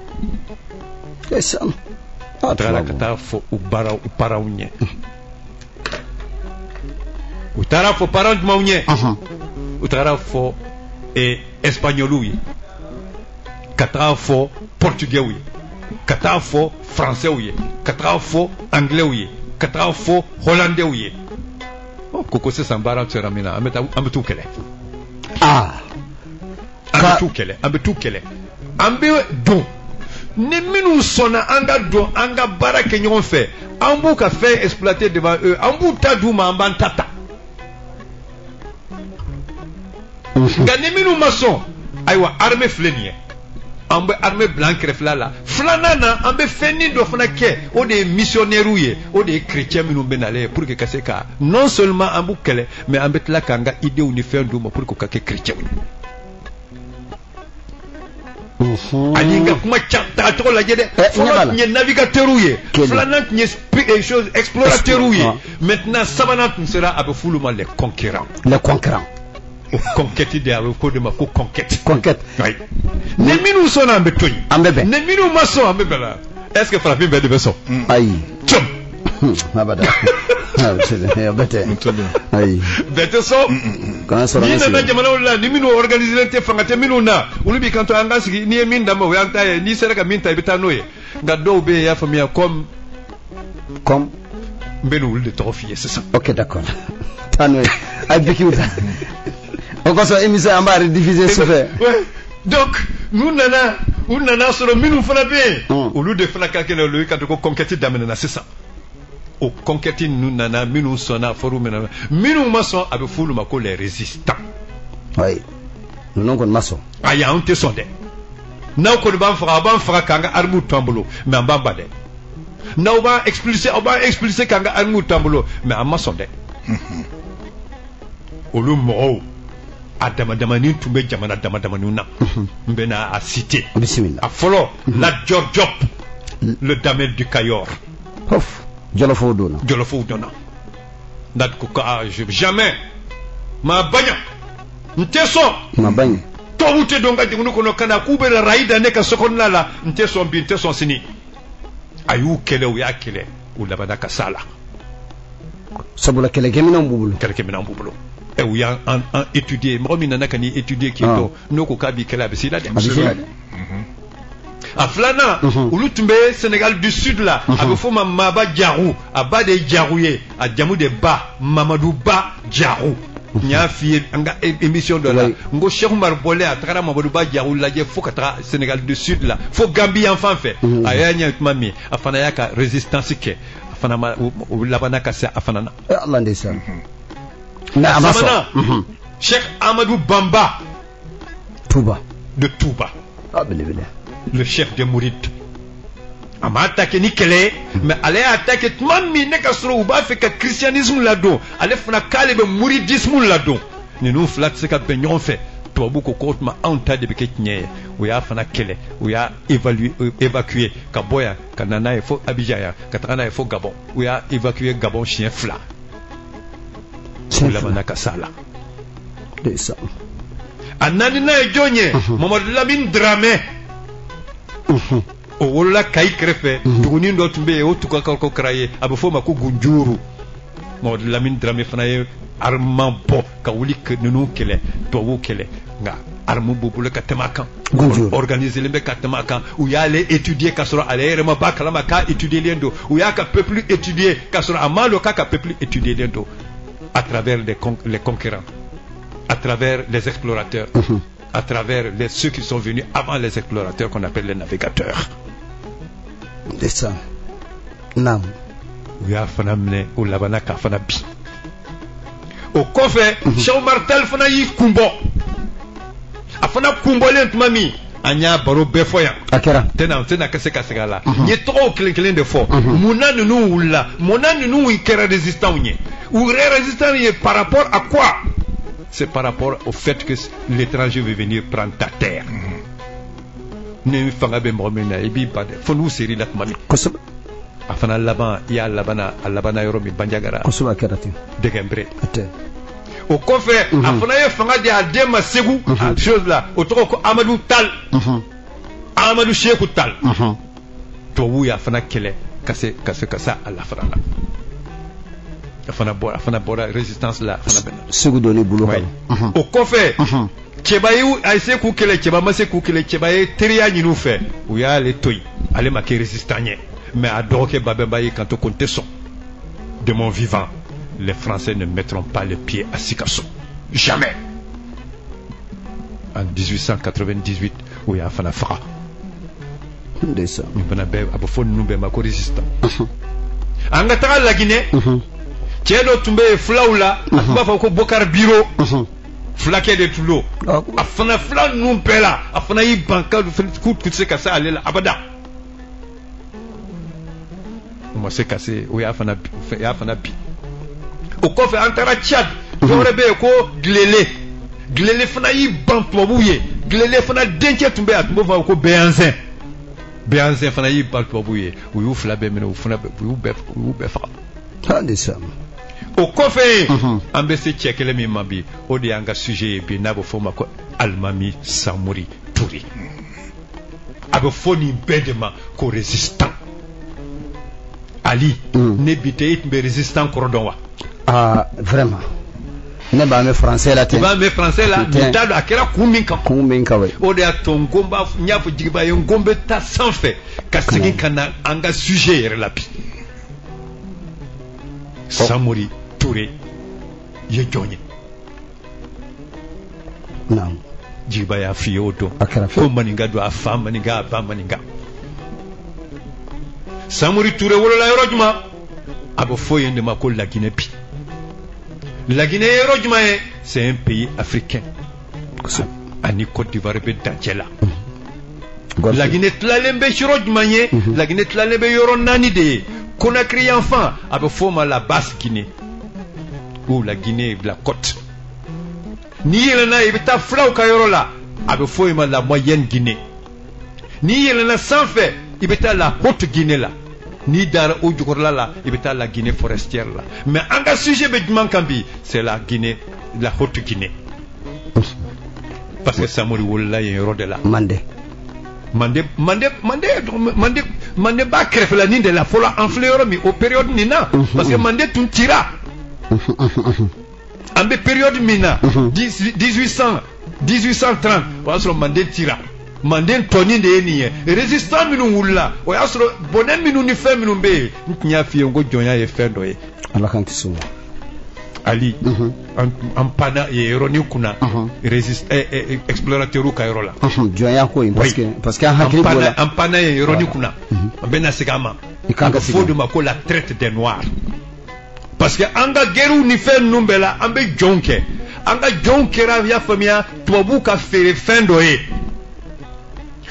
U tagara ka taa fɔ u baaraw u parents ɲɛ. U taara fɔ parents jumɛnw ɲɛ? U tagara fɔ espagnoliw ye, ka taga fɔ portugais ye, ka taa fɔ français ye, ka taga fɔ anglais ye, ka taga fɔ hollandais ye. Ko sisan baara sera min na, an bɛ t'u kɛlɛ. An bɛ t'u kɛlɛ, an bɛ t'u kɛlɛ, an bɛ don. Ni minnu sɔnna an ka don, an ka baara kɛ ɲɔgɔn fɛ, an b'u ka fɛn exploiter devant eux, an b'u ta d'u ma, an b'an ta ta. Nka ni minnu ma sɔn, ayiwa armée filɛ nin ye, an bɛ armée bila an kɛrɛfɛla la. Filanan na, an bɛ fɛnnin dɔ fana kɛ, o de ye missionnaires ye, o de ye chrétien minnu bɛ nalen ye, pour que ka se ka non seulement an b'u kɛlɛ, mais an bɛ tila k'an ka idéaux ni fɛn d'u ma pour que u ka kɛ chrétien ye. Ani n ka kuma tagacogo lajɛ dɛ. Fɔlɔ tun ye navigateurs ye, filanan tun ye chose explorateurs ye, maintenant sabanan tun sera, a bɛ f'olu ma les conquérants. Les conquérants. O conquête de, a bɛ f'o de ma ko conquête. Conquête. Oui. Ni minnu sɔnna, an bɛ to yen. An bɛ bɛn. Ni minnu ma sɔn, an bɛ bɛn la. Est-ce que farafin bɛɛ de bɛ sɔn? Ayi. Cɔm. Abada. Bɛɛ tɛ. Ayi. Bɛɛ tɛ sɔn. Kana sɔrɔ. N'i nana jamanaw la, ni minnu organisé tɛ, fanga tɛ minnu na, olu b'i kanto an ka sigi, n'i ye min d'an ma, o y'an ta ye, n'i sera ka min ta, i bɛ taa n'o ye. Nka dɔw bɛ yen, i y'a faamuya, comme. Comme. N bɛ n'olu de tɔgɔ f'i ye sisan. Ok, d'accord. Taa n'o ye. A ye bikiw ta. O kosɔn émission an b'a rediffuser sufɛ. Donc n'u nana, U nana sɔrɔ minnu fana bɛ yen, olu de fana ka kɛlɛ, olu ka to ko conquête daminɛna sisan. O conquête ninnu nana, minnu sɔnna, fɔr'u minɛ, minnu ma sɔn, a bɛ f'olu ma ko les résistants. Oui, ninnu kɔni ma sɔn. Ayi, anw tɛ sɔn dɛ. N'aw kɔni b'an faga, aw b'an faga k'an ka armes to an bolo, mais an b'an ban dɛ. N'aw b'an expulser, aw b'an expulser k'an ka armes to an bolo, mais an ma sɔn dɛ. Olu mɔgɔw a damadamanin tun bɛ jamana damadamaninw na, n bɛna a citer. Bisimila. A fɔlɔ, Lat Dior Diop, le Damel du Kayor. Hof, Jɔlɔfɔw donna. Jɔlɔfɔw donna. Lat ko ko ah, jamais, maa baɲa, n tɛ sɔn. Ma baɲa. Tubabu tɛ don n ka jamana kɔnɔ ka na k'u bɛ rayi da ne ka sokɔnɔna la, n tɛ sɔn bi, n tɛ sɔn sini. A y'u kɛlɛ, u y'a kɛlɛ, u labanna ka s'a la. Sabula kɛlɛkɛminɛnw b'u bolo. Kɛlɛkɛminɛnw b'u bolo. Ɛ, u y'an an an étudier. Mɔgɔ min nana ka n'i étudier k'i dɔn, n'o ko k'a b'i kɛlɛ, a bɛ s'i la dɛ. A bɛ s'i la dɛ. A filanan, olu tun bɛ Sénégal du Sud la, a bɛ f'o ma Maba Diakhou. A ba de ye Diakhou ye, a jamu de Ba, Mamadu Ba Diakhou. N y'a f'i ye an ka émission dɔ la, n ko Cheikh Umar bɔlen, a tagara Mamadu Ba Diakhou lajɛ fo ka taga Sénégal du Sud la, fo Gambie yan fan fɛ. A y'a ɲɛ tuma min, a fana y'a ka résistance kɛ, a fana ma, o labanna ka se a fana na. Ala ndeysaan. Mais a ma sɔn. Cheikh Amadou Bamba. Touba. De Touba. Ah, belebele. Le chef des Mourides. A ma attaqué ni kɛlɛ ye, mais ale y'a attaqué tuma min ne ka sɔrɔ u b'a fɛ ka christianisme ladon, ale fana k'ale bɛ mouridisme ladon. Ninnu fila tɛ se ka bɛn ɲɔgɔn fɛ. Tubabu ko k'o tuma anw ta de bɛ kɛ tiɲɛ ye. U y'a fana kɛlɛ, u y'a évacuer ka bɔ yan ka na n'a ye fo Abidjan yan, ka taga n'a ye fo Gabon. U y'a évacuer Gabon siɲɛ 2. U labanna ka s'a la. A naaninan ye jɔn ye? Mamadu Lamine Dramé. O wolola Kayi kɛrɛfɛ, dugunin dɔ tun bɛ yen, o tun ka ko kɛra ye, a bɛ f'o ma ko Gunjuru. Mamadu Lamine Dramé fana ye armement bɔ ka wuli ninnu kɛlɛ, tubabuw kɛlɛ, nka arme b'u bolo ka tɛmɛ a kan, organisé bɛ ka tɛmɛ a kan. U y'ale étudier ka sɔrɔ ale yɛrɛ ma b'a kalama k'a étudier don. U y'a ka peuple étudier ka sɔrɔ a m'a dɔn k'a ka peuple étudier don, à travers les conquérants, à travers les explorateurs, à travers ceux qui sont venus avant les explorateurs qu'on appelle les navigateurs. C'est ça. Naam. U y'a fana minɛ, o labanna k'a fana bin. O kɔfɛ, Cheikh Oumar Tall fana y'i kun bɔ. A fana kun bɔlen tuma min, an y'a baro bɛɛ fɔ yan. A kɛra. Tɛna ka se ka segin a la. N ye tɔgɔw kelen kelen de fɔ. Munna ninnu wulila? Munna ninnu kɛra résistants ye? U kɛra résistants ye par rapport à quoi? C'est par rapport au fait que l'étranger veut venir prendre ta terre. Ni fanga bɛ mɔgɔ min na, i b'i ban dɛ, fo n'u ser'i la tuma min. Kosɛbɛ. A fana laban, i y'a labanna, a labanna yɔrɔ min, Bandiagara. Kosɛbɛ, a kɛra ten. Dɛgɛnbere. A tɛ. O kɔfɛ, a fana ye fanga di a den ma Segu. A chose la, o tɔgɔ ko Amadou Tall. Amadou Sekou Tall. Tubabuw y'a fana kɛlɛ ka se ka se ka se a la fana la. A fana bɔra résistance la, a fana bɛnna. Segu donni bolo kan. O kɔfɛ, Cɛba ye a ye se k'u kɛlɛ, Cɛba ma se k'u kɛlɛ, Cɛba ye teriya ɲini u fɛ, u y'ale to yen, ale ma kɛ résistant ye. Mais a dɔgɔkɛ Babɛnba y'i kanto ko n tɛ sɔn. De mon vivant, les Français ne mettront pas les pieds à Sikasso. Jamais. En 1898, u y'a fana faga. Ndeysaan. Nin fana bɛɛ, a bɛ fɔ ninnu bɛɛ ma ko résistant. An ka taga Laginɛ. Cɛ dɔ tun bɛ yen fulaw la, a tun b'a fɔ ko Bokar Biro. Fulakɛ de tun don. A fana fula ninnu bɛɛ la, a fana y'i ban k'u tɛ se ka se ale la abada. U ma se ka se, o y'a fana bin. O kɔfɛ, an taara Tchad, dɔwɛrɛ bɛ yen ko Glele. Glele fana y'i ban tubabuw ye. Glele fana dencɛ tun bɛ yen, a tun b'o fɔ ko Béhanzin. Béhanzin fana y'i ban tubabuw ye. U y'u fila bɛɛ minɛ, u fana u y'u bɛɛ faga. Ndeysaan. O kɔfɛ, an bɛ se cɛ kelen min ma bi, o de y'an ka sujet ye bi, n'a bɛ f'o ma ko Alimami Samori Touré. A bɛ fɔ nin bɛɛ de ma ko résistant. Ali, ne bi tɛ, e tun bɛ résistant kɔrɔ dɔn wa? Ah, vraiment, ne b'a mɛn français la ten. I b'a mɛn français la, nin t'a dɔn a kɛra kun min kan. Kun min kan, o. O de y'a to n ko n b'a, n y'a fɔ Jigiba ye, n ko n bɛ taa sanfɛ ka segin ka na an ka sujet yɛrɛ la bi. Samori Touré ye jɔn ye? Naam. Jigiba y'a f'i ye o don ko maninka don, a fa maninka, a ba maninka. Samori Ture wolola yɔrɔ jumɛn? A bɛ fɔ yen de ma ko Laginɛ bi. Laginɛ ye yɔrɔ jumɛn ye? C'est un pays africain. Ani Côte d'Ivoire bɛ dancɛ la. Laginɛ tilalen bɛ yɔrɔ jumɛn ye? Laginɛ tilalen bɛ yɔrɔ 4 de ye. Conakry yanfan, a bɛ f'o ma la Basse Guinée ou la Guinée de la Côte. N'i yɛlɛnna, i bɛ taa fulaw ka yɔrɔ la, a bɛ f'o ma la Moyenne Guinée. N'i yɛlɛnna sanfɛ, i bɛ taa la Haute Guinée la. N'i dara o jukɔrɔla la, i bɛ taa la Guinée forestière la. Mais an ka sujet bɛ jumɛn kan bi? C'est la Guinée, la Haute Guinée, parce que Samori wolola yen yɔrɔ de la. Mande. Mande, Mande, Mande, Mande, Mande b'a kɛrɛfɛla nin de la fɔlɔ. An filɛ yɔrɔ min, o période nin na, parce que Mande tun cira. An bɛ période min na, 1800, 1830, o y'a sɔrɔ Mande cira. Manden tɔnin de ye nin ye. Résistant minnu wulila, o y'a sɔrɔ bɔnɛ minnu ni fɛn minnu bɛ yen, n tun y'a f'i ye n ko jɔnya ye fɛn dɔ ye. Ala k'an kisi o ma. Ali, an panna yen yɔrɔnin kunna, résist explorateur ka yɔrɔ la. Jɔnya ko in, parce que an hakili b'o la. An panna yen yɔrɔnin kunna, an bɛ na segin a ma. I kan A ka bɛ fɔ o segin. de ma ko la traite des noirs, parce que an ka guerrew ni fɛn ninnu bɛɛ la, an bɛ jɔnw kɛ. An ka jɔnw kɛra, i y'a faamuya, tubabuw ka feere fɛn dɔ ye.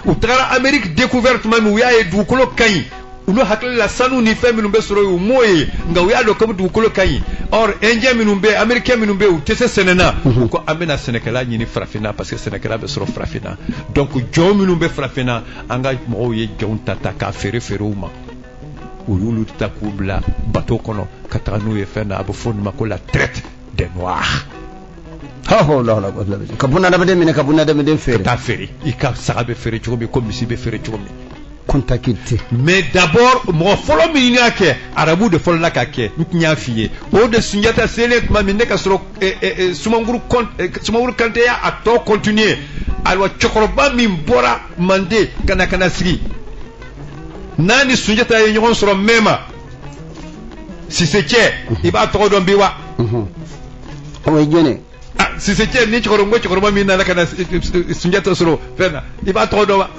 U tagara Amérique découvert tuma min, u y'a ye dugukolo ka ɲi. Olu hakili la, sanu ni fɛn minnu bɛ sɔrɔ yen, u m'o ye, nka u y'a dɔn komi dugukolo ka ɲi. Or indien minnu bɛ yen, américain minnu bɛ yen, u tɛ se sɛnɛ na. U ko an bɛna sɛnɛkɛla ɲini farafinna, parce que sɛnɛkɛla bɛ sɔrɔ farafinna. Donc jɔn minnu bɛ farafinna, an ka mɔgɔw ye jɔnw ta ta k'a feere feere u ma. U y'olu ta k'u bila bateau kɔnɔ ka taga n'u ye fɛn na. A bɛ fɔ nin ma ko la traite des noirs. Ha ho la la la, ka buna adamaden minɛ, ka buna adamaden feere. Ka taa feere, i ka saga bɛ feere cogo min, ko misi bɛ feere cogo min. Kunta Kinte. Mais d'abord, mɔgɔ fɔlɔ min y'a kɛ, arabu de fɔlɔla ka kɛ. N tun y'a f'i ye, o de Sunjata selen tuma min, ne ka sɔrɔ Sumanguru kɔn, Sumanguru Kante y'a a tɔ continuer. Ayiwa, cɛkɔrɔba min bɔra Mande ka na sigi n'a ni Sunjata ye ɲɔgɔn sɔrɔ Mɛma, Sise cɛ, i b'a tɔgɔ dɔn bi wa? O ye jɔn ye? Ah, Sise cɛ ni cɛkɔrɔba, n ko cɛkɔrɔba min nana ka na Sunjata sɔrɔ fɛn na, i b'a tɔgɔ dɔn wa?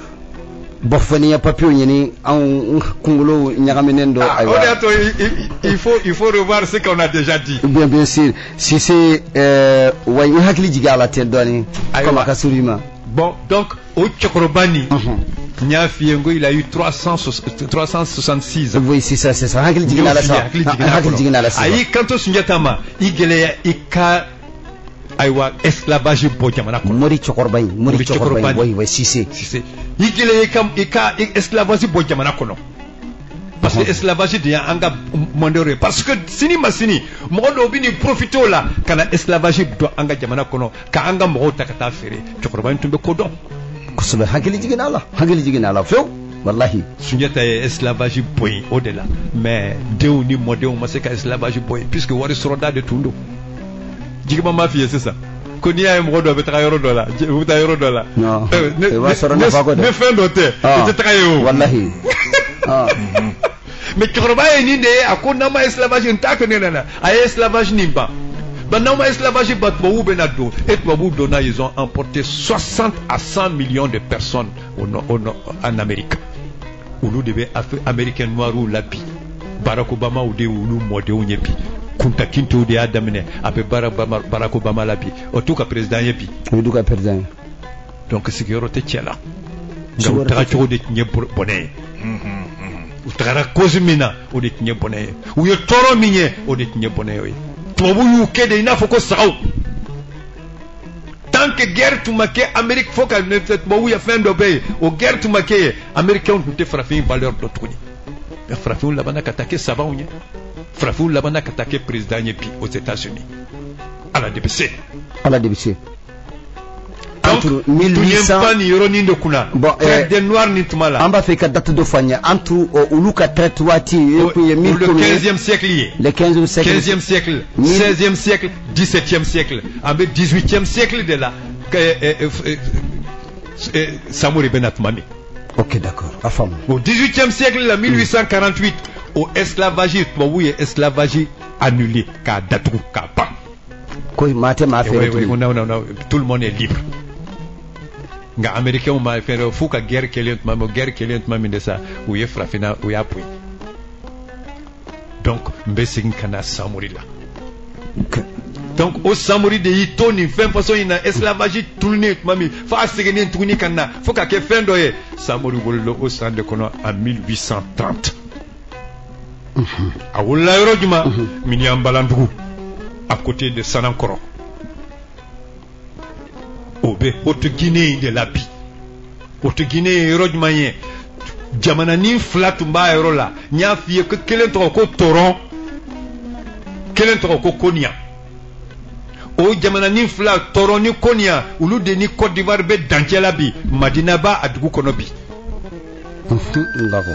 Bon, fo n'i ye papiyew ɲini, anw kunkolo ɲagaminen don. Ah, o de y'a to il faut revoir ce qu'on a déjà dit. Bien sûr, Sise, wa i hakili jigin a la ten dɔɔni, comme a ka surun i ma. Bon, donc o cɛkɔrɔba nin, n y'a f'i ye n ko il a eu 300 366 ans. Oui, c'est ça, c'est ça, hakili jiginna a la sa. Hakili jiginna. Hakili jiginna a la sisan. A y'i kanto Sunjata ma: i gɛlɛya i ka, ayiwa, esclavage bɔ jamana kɔnɔ. Mori cɛkɔrɔba in, mori Mori cɛkɔrɔba in. cɛkɔrɔba. Oui, Sise. Sise, i gɛlɛya i ka esclavage bɔ jamana kɔnɔ, parce que esclavage de y'an ka modèle ye, parce que sini ma sini, mɔgɔ dɔw bɛ n'i profiter o la ka na esclavage don an ka jamana kɔnɔ, ka an ka mɔgɔw ta ka taa feere. Cɛkɔrɔba in tun bɛ ko dɔn. Kosɛbɛ, hakili jiginna a la, hakili jiginna a la fewu, walahi. Sunjata ye esclavage bɔ yen o de la, mais denw ni mɔdenw ma se ka esclavage bɔ yen, puisque wari sɔrɔda de tun don. Jigiba m'a f'i ye sisan ko n'i y'a ye mɔgɔ dɔ bɛ taga yɔrɔ dɔ la, u bɛ taa yɔrɔ dɔ la. Non. Ne I b'a sɔrɔ nafa ko dɛ. Ne fɛn dɔ tɛ, i tɛ taga yen o. Walahi. Ah. Mais cɛkɔrɔba ye nin de ye, a ko n'aw ma esclavage, n t'a kɛ ne nana. A ye esclavage nin ban. Ban, n'aw ma esclavage ban, tubabuw bɛ na don. Et tubabuw donna, ils ont emporté 60 à 100 millions de personnes au nord, en Amérique. Olu de bɛ américain noirs la bi. Barack Obama de y'olu mɔdenw ye bi. Kunta Kintew de y'a daminɛ, a bɛ Barack Obama la bi, o t'u ka président ye bi. O ye du ka président ye. Donc sigiyɔrɔ tɛ cɛ la, nka u taga cogo de tun ye bɔnɛ ye. U tagara cause min na, o de tun ye bɔnɛ ye. U ye tɔɔrɔ min ye, o de tun ye bɔnɛ ye. Tubabu y'u kɛ de i n'a fɔ ko sagaw. Tant que guerre tun ma kɛ Amérique, fo ka tubabu ye fɛn dɔ bɛ yen, o guerre tun ma kɛ yen, américains tun tɛ farafin valeur dɔn tuguni. Mais farafinw labanna ka taa kɛ sabanw ye, farafinw labanna ka taa kɛ président ye bi aux États-Unis. Ala de bɛ se. Ala de bɛ se. Donc Entre tun ye 1800 n pan nin yɔrɔnin de kunna. Bon, traite des noirs nin tuma la. An b'a fɛ i ka date dɔ fɔ an ye entre olu ka traite waati e kun ye min Le kun ye 15e siècle ye. Le 15e siècle. 15e siècle, 16e siècle, 17e siècle. An bɛ 18e siècle de la Samori bɛ na tuma min. Ok, d'accord, a faamu. Au 18e siècle la, 1848, o esclavage, tubabu ye esclavage annulé, k'a datugu, k'a ban. Ko maa tɛ maa Oui, feere oui, tuguni. Non, non, non, tout le monde est libre. Nka américains ma fɛn dɔ f'u ka guerre kɛlen tuma min, guerre kɛlen tuma min de sa, u ye farafinna, u y'a bɔ yen. Donc n bɛ segin ka na Samori la. Donc o Samori de y'i to nin fɛn façon in na, esclavage tununnen tuma min, f'a seginnen tuguni ka na fo ka kɛ fɛn dɔ ye. Samori wolola o san de kɔnɔ, en 1830. A wolola yɔrɔ jumɛn? Miniyanbalandugu, à côté de Sanankɔrɔ. O bɛ Haute Guinée in de la bi. Haute Guinée ye yɔrɔ jumɛn ye? Jamananin fila tun b'a yɔrɔ la. N y'a f'i ye ko kelen tɔgɔ ko Tɔrɔn, kelen tɔgɔ ko Koniya. O jamananin fila, Tɔrɔn ni Koniya, olu de ni Côte d'Ivoire bɛ dancɛ la bi. Madina b'a a dugu kɔnɔ bi. D'accord.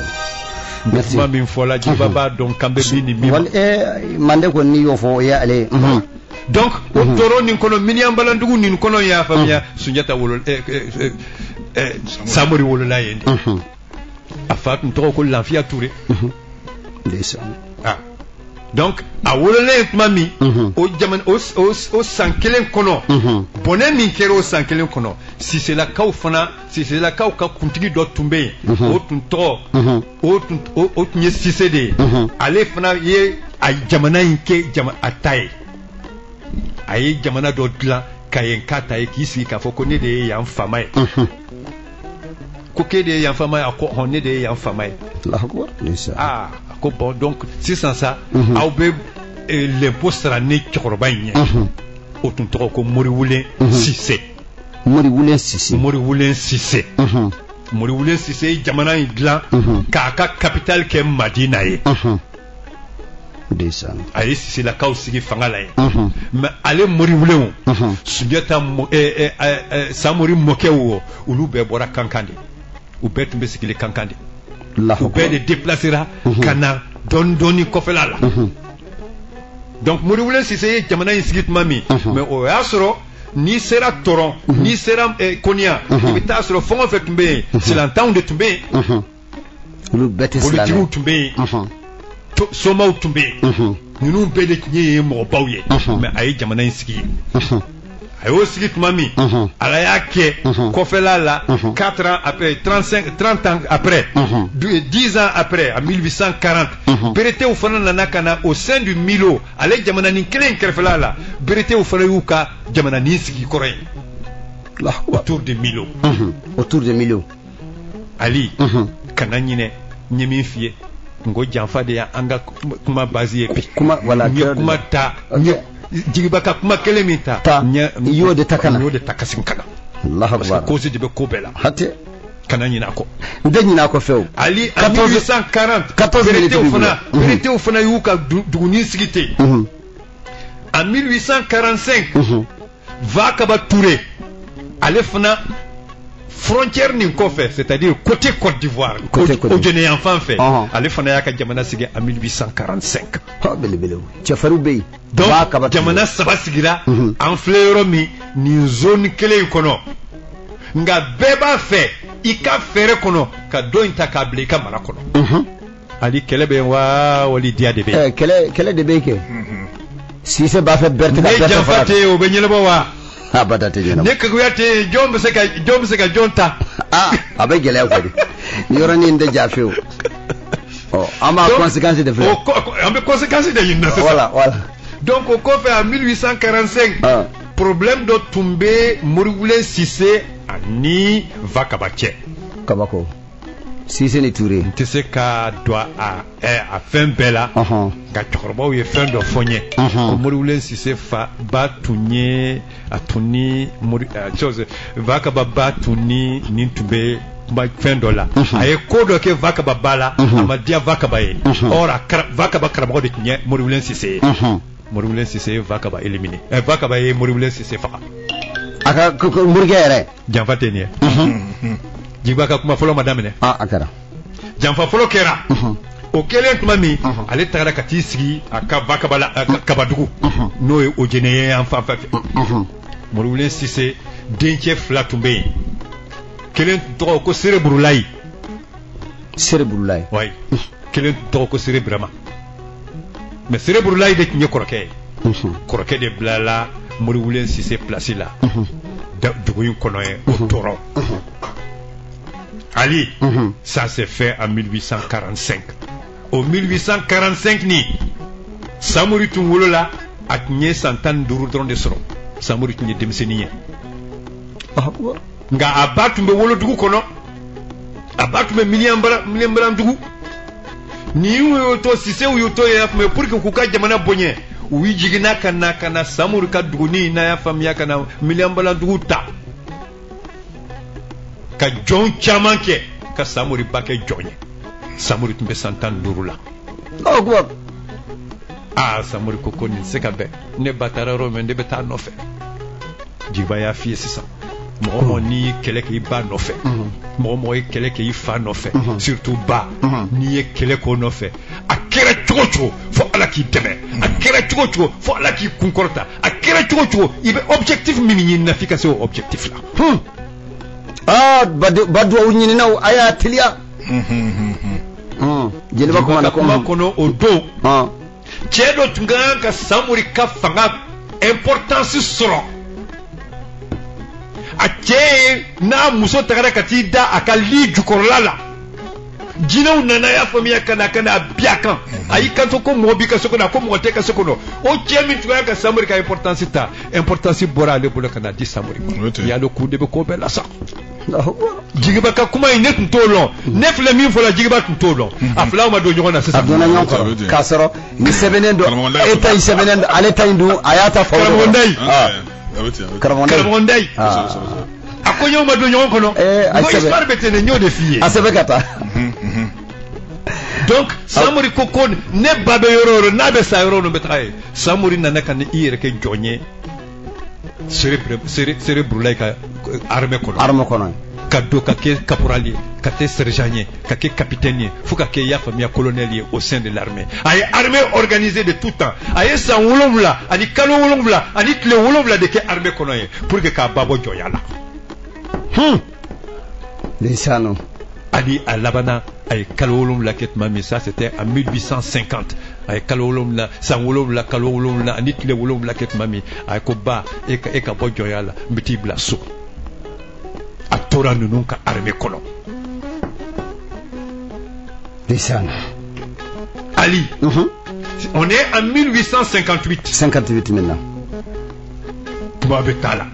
Merci. Kuma min fɔla, Jiba b'a dɔn kan bɛ min ni min ma. Mande kɔni, n'i y'o fɔ, o ye ale ye. Donc o tɔrɔ nin kɔnɔ, Miniyanbalandugu nin kɔnɔ, y'a faamuya, Sunjata wolo, Samori wolola yen de. A fa tun tɔgɔ ko Lafiya Ture. Ndeysaan. Ah. Donc a wololen tuma min, o jamana o san kelen kɔnɔ, bɔnɛ min kɛra o san kelen kɔnɔ, Siselakaw fana, Siselakaw ka kuntigi dɔ tun bɛ yen, o tun tɔgɔ o tun o tun ye Sise de ye. Ale fana ye a jamana in kɛ jama a ta ye. A ye jamana dɔ dilan ka yen k'a ta ye, k'i sigi k'a fɔ ko ne de ye yan faama ye. Ko k'e de ye yan faama ye? A ko hɔn, ne de ye yan faama ye. Allahu akbar. Ndeysaan. Aa, a ko bon, donc sisan sa, aw bɛ l'impôt sara ne cɛkɔrɔba in ɲɛ. O tun tɔgɔ ko Moriwulen Sise. Moriwulen Sise. Moriwulen Sise. Moriwulen Sise ye jamana in dilan k'a ka capitale kɛ Madina ye. Ndeysaan. A ye Siselakaw sigi fanga la yen. Mais ale Moriwulenw, Sunjata Samori mɔkɛw, o olu bɛɛ bɔra Kankan de. U bɛɛ tun bɛ sigilen Kankan de. Allahu U bɛɛ de déplacera ka na dɔɔni dɔɔni kɔfɛla la. Donc Moriwulen Sise ye jamana in sigi tuma min, mais o y'a sɔrɔ n'i sera Tɔrɔn, n'i sera Koniya, i bɛ taa sɔrɔ fɛn o fɛn tun bɛ yen, silantanw de tun bɛ yen. Olu bɛɛ tɛ silamɛ. Politigiw tun bɛ yen, somaw tun bɛ yen, ninnu bɛɛ de tun ye mɔgɔbaw ye. Mais a ye jamana in sigi yen. A y'o sigi tuma min, Ala y'a kɛ kɔfɛla la, 4 ans après, 35, 30 ans après, 10 ans après, en 1840, Beretew fana nana ka na au sein du Milo. Ale jamananin kelen in kɛrɛfɛla la, Beretew fana y'u ka jamananin sigi kɔrɔ ye, Allahu akbar. autour de Milo. Autour de Milo. Ali, kana ɲinɛ n ye min f'i ye. N ko janfa de y'an ka kuma base ye bi. Kuma, voilà. N ye kuma ta, n ye Jigiba ka kuma kelen min ta, Ta, n ye i y'o de ta ka na. N y'o de ta ka segin ka na, Allahu parce que akbar. cause de bɛ ko bɛɛ la. Hatɛ. Kana ɲinɛ a kɔ. N tɛ ɲinɛ a kɔ fewu. Ali, en 14 1840, 14 minutes Beretew b'i fana bolo. Beretew fana y'u ka dugunin sigi ten. En 1845, Vakaba Touré, ale fana, frontière nin kɔfɛ, c'est-à-dire côté Côte d'Ivoire, Côté Côte o Jɛnɛ yan fan fɛ, Ɔhɔn. ale fana y'a ka jamana sigi en 1845. Ha, belebelew, cɛfarinw bɛ yen. Donc Vakaba Touré. jamana saba sigira. An filɛ yɔrɔ min, nin zone kelen in kɔnɔ, nka bɛɛ b'a fɛ i ka fɛɛrɛ kɔnɔ ka dɔ in ta k'a bila i ka mara kɔnɔ. Ali, kɛlɛ bɛ yen wa, wali diya de bɛ yen? Ɛ, kɛlɛ de bɛ yen kɛ. Sise b'a fɛ Berete ka Ne Berete janfa fara. tɛ yen, o bɛ ɲɛnabɔ wa? Abada, tɛ ɲɛnabɔ. Ne keguya tɛ yen, jɔn bɛ se ka jɔn ta? Aa, a bɛ gɛlɛya kɔni, ni yɔrɔnin tɛ ja fewu. Ɔ, an b'a Donc, conséquence de filɛ. An bɛ conséquence de ɲini na sisan. Voilà. Donc o kɔfɛ, en 1845, Ah. problème dɔ tun bɛ Moriwulen Sise ani Vakaba cɛ. Kabako, Sise ni Ture. N tɛ se ka don a fɛn bɛɛ la, nka cɛkɔrɔbaw ye fɛn dɔ fɔ n ye, ko Moriwulen Sise fa ba tun ye a tun ni Mori chose, Vakaba ba tun ni nin tun bɛ kuma fɛn dɔ la. A ye ko dɔ kɛ Vakaba ba la, a ma diya Vakaba ye. Or a Vakaba karamɔgɔ de tun ye Moriwulen Sise ye. Moriwulen Sise ye Vakaba éliminé, Vakaba ye Moriwulen Sise faga. A ka morikɛ yɛrɛ. Janfa tɛ nin ye? Jigiba ka kuma fɔlɔ ma daminɛ. Ah, a kɛra. Janfa fɔlɔ kɛra. O kɛlen tuma min, ale tagara ka t'i sigi a ka Vakaba la, a ka Kabadugu, n'o ye Ojɛnɛ ye yan fan fɛ. Moriwulen Sise dencɛ fila tun bɛ yen. Kelen tun tɔgɔ ko Sere Burulayi. Sere Burulayi. Wayi. Kelen tun tɔgɔ ko Sere Birama. Mais Sere Burulayi de tun ye kɔrɔkɛ ye. Kɔrɔkɛ de bilala Moriwulen Sise place la. dugu in kɔnɔ ye o tɔɔrɔ. Ali, ça s'est fait en 1845. O 1845 ni Samori tun wolola, a tun ye san 15 dɔrɔn de sɔrɔ. Samori tun ye denmisɛnnin ye, nka a ba tun bɛ wolodugu kɔnɔ, a ba tun bɛ Miliyanbalandugu. Ni y'u to Sisew y'u to yen tun bɛ pour que k'u ka jamana bonya, u jiginna ka na Samori ka duguni n'a y'a faamuya ka na Miliyanbalandugu ta, ka jɔn caman kɛ ka Samori ba kɛ jɔn ye. Samori tun bɛ san 15 la. Aa, Samori ko nin tɛ se ka bɛn, ne ba taara yɔrɔ min ne bɛ taa nɔfɛ. Jigiba y'a f'i ye sisan, mɔgɔ mɔgɔ n'i ye kɛlɛ kɛ i ba nɔfɛ, mɔgɔ mɔgɔ ye kɛlɛ kɛ i fa nɔfɛ, surtout ba, n'i ye kɛlɛ k'o nɔfɛ, a kɛra cogo cogo fo Ala k'i dɛmɛ, a kɛra cogo cogo fo Ala k'i kunkɔrɔta, a kɛra cogo cogo i bɛ objectif min ɲini na f'i ka se o objectif la. Aa, ba duwawu ɲininaw a y'a teliya. Jeliba kuma kuma kɔnɔ o don, cɛ dɔ tun ka kan ka Samori ka fanga importance sɔrɔ. A cɛ ye n'a muso tagara ka t'i da a ka li jukɔrɔla la, jinɛw nana y'a faamuya ka na bi a kan. A y'i kanto ko mɔgɔ b'i ka so kɔnɔ, a ko mɔgɔ tɛ ka so kɔnɔ. O cɛ min tun ka kan ka Samori ka importance ta, importance bɔra ale bolo ka na di Samori ma. Y'a dɔn kun de bɛ ko bɛɛ la sa. Jigiba ka kuma in ne tun t'o lɔn, ne filɛ min fɔ la Jigiba tun t'o lɔn. A filaw ma don ɲɔgɔn na sisan. A donna ɲɔgɔn kɔrɔ k'a sɔrɔ nin sɛbɛnnen don, e ta in sɛbɛnnen don, ale ta in dun a y'a ta fɔ. Karamɔgɔ Ndayi. Karamɔgɔ Ndayi. A ko ɲɔgɔn ma don ɲɔgɔn kɔnɔ. Ko histoire bɛ ten de, n y'o de f'i ye. A sɛbɛn ka taa. Donc Samori ko ne ba bɛ yɔrɔ o yɔrɔ, n'a bɛ sa yɔrɔ o yɔrɔ n bɛ taga yen. Samori nana ka na i yɛrɛ kɛ jɔn ye Sere Burulayi ka armée kɔnɔ. Armée kɔnɔ. Ka don ka kɛ caporal ye, ka kɛ sergent ye, ka kɛ capitaine ye, fo ka kɛ i y'a faamuya colonel ye au sein de l'armée. A ye armée organisée de tout temps. A ye san 7 ani kalo 7 ani tile 7 de kɛ armée kɔnɔ ye pour que k'a ba bɔ jɔnya la. Ndeysaan. Ali a labanna a ye kalo 7 kɛ tuma min, ça c'était en 1850. A ye kalo 7, san 7, kalo 7 ani tile 7 kɛ tuma min, a ko ba e ka bɔ jɔnya la, n bɛ t'i bila so. A tora ninnu ka armée kɔnɔ. Ndeysaan. Ali, on est en 1858. 58 maintenant. Kuma bɛ taa la.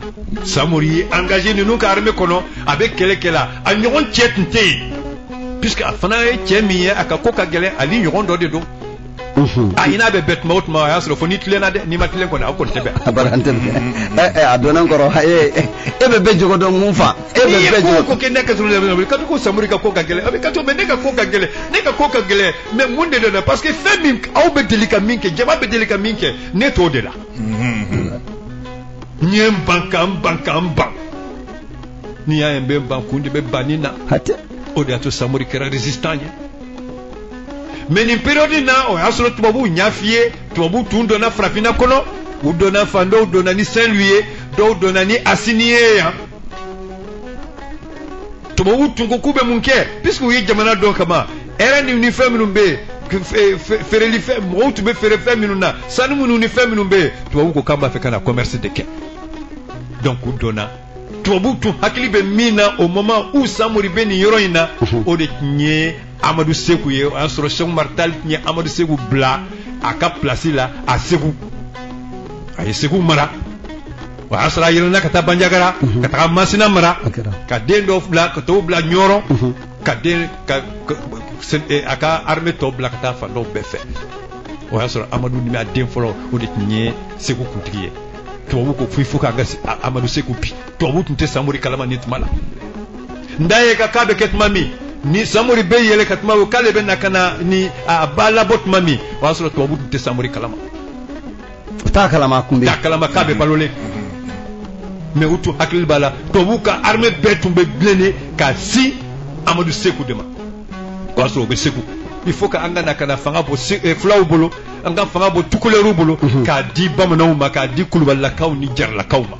Samori ye engagé ninnu ka armée kɔnɔ, a bɛ kɛlɛ kɛ la, a ɲɔgɔn cɛ tun tɛ yen, puisque a fana ye cɛ min ye, a ka ko ka gɛlɛn, ale ɲɔgɔn dɔ de don. A hinɛ bɛ bɛn tuma o tuma, a y'a sɔrɔ fo n'i tilenna dɛ, n'i ma tilen kɔni aw kɔni tɛ bɛn. A bara an tɛ bɛn. A donna n kɔrɔ, e bɛ bɛɛ jogo dɔn mun fa. E bɛ bɛɛ jogo. N'i ye ko kɛ ne ka sɔrɔ kabi ko Samori ka ko ka gɛlɛn, a bɛ ka to mais ne ka ko ka gɛlɛn, ne ka ko ka gɛlɛn, mais mun de don? Parce que fɛn min aw bɛ deli ka min kɛ, jama bɛ deli ka min kɛ, ne t'o de la. N ye n ban ka n ban ka n ban. N'i y'a ye n bɛ n ban, kun de bɛ banni na. O de y'a to Samori kɛra résistant ye. Mais nin période in na, o y'a sɔrɔ tubabuw ɲa f'i ye, tubabuw tun donna farafinna kɔnɔ, u donna fan dɔw donna ni Saint-Louis ye, dɔw donna ni Asini ye yan. Tubabuw tun ko k'u bɛ mun kɛ, puisque u ye jamana dɔn kaban, hɛrɛ ni fɛn minnu bɛ yen, feereli fɛn, mɔgɔw tun bɛ feere fɛn minnu na, sanu minnu ni fɛn minnu bɛ yen, tubabuw ko k'an b'a fɛ ka na commerce de kɛ. Donc u donna. Tubabuw tun hakili bɛ min na au moment où Samori bɛ nin yɔrɔ in na, o de tun ye Amadu Seku ye. O y'a sɔrɔ Cheikh Umar Tall tun ye Amadu Seku bila a ka place la a Segu. A ye Segu mara. O y'a sɔrɔ a yɛlɛnna ka taa Banjagara, ka taga Masina mara, ka den dɔw bila ka t'o bila Ɲɔrɔ, ka den ka a ka armée tɔ bila ka taa fan dɔw bɛɛ fɛ. O y'a sɔrɔ Amadu ni a den fɔlɔ, o de tun ye Segu kuntigi ye. Tubabu ko fo k'an ka Amadu Seku bi. Tubabu tun tɛ Samori kalama ni tuma la. Ndaye ka k'a bɛ kɛ tuma min, ni Samori bɛ yɛlɛ ka tuma k'ale bɛ na ka na ni a ba labɔ tuma min, o y'a sɔrɔ tubabu tun tɛ Samori kalama. U t'a kalama kun bɛ. T'a kalama k'a bɛ balolen. Mais u tun hakili b'a la, tubabu ka armée bɛɛ tun bɛ bilennen ka sin Amadu Seku de ma. O y'a sɔrɔ o bɛ Segu. Il faut que an ka na ka na fanga bɔ fulaw bolo, an ka fanga bɔ tukulɛriw bolo, k'a di bamananw ma, k'a di kulubalilakaw ni jaralakaw ma.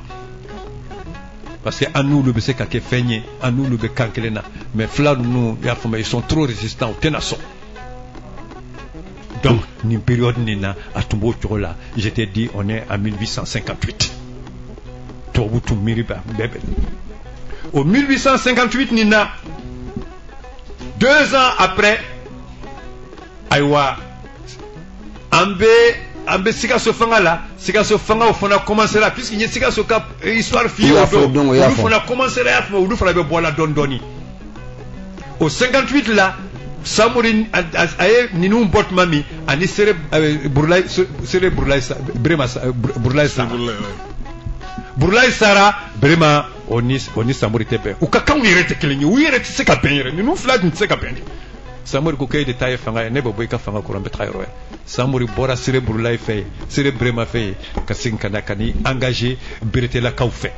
Parce que an n'olu bɛ se ka kɛ fɛn ye, an n'olu bɛ kan kelen na, mais fula ninnu, i y'a faamu, ils sont trop résistants, u tɛna sɔn. Donc nin période nin na, a tun b'o cogo la. Je t'ai dit, on est en 1858. Tubabu tun miiri b'a bɛɛ bɛn o 1858 nin na, 2 ans après. Ayiwa, an bɛ Sikaso fanga la. Sikaso fangaw fana commencera, puisque n ye Sikaso ka histoire f'i ye o don, olu fana commencera, y'a faamu, olu fana bɛ bɔ la dɔɔni dɔɔni. O 58 la, Samori a ye ninnu bɔ tuma min, ani Sere Burulayi, Sere Burulayi, Birema Burulayi sara, Burulayi sara. Birema o ni Samori tɛ bɛn, u ka kanw yɛrɛ tɛ kelen ye, u yɛrɛ tɛ se ka bɛn yɛrɛ. Ninnu fila tun tɛ se ka bɛn de. Samori ko k'e de ta ye fanga ye, ne bɛ bɔ i ka fanga kɔrɔ, n bɛ taga yɔrɔ wɛrɛ. Samori bɔra Sere Burulayi fɛ yen, Sere Birema fɛ yen, ka segin ka na ka n'i engagé Beretelakaw fɛ.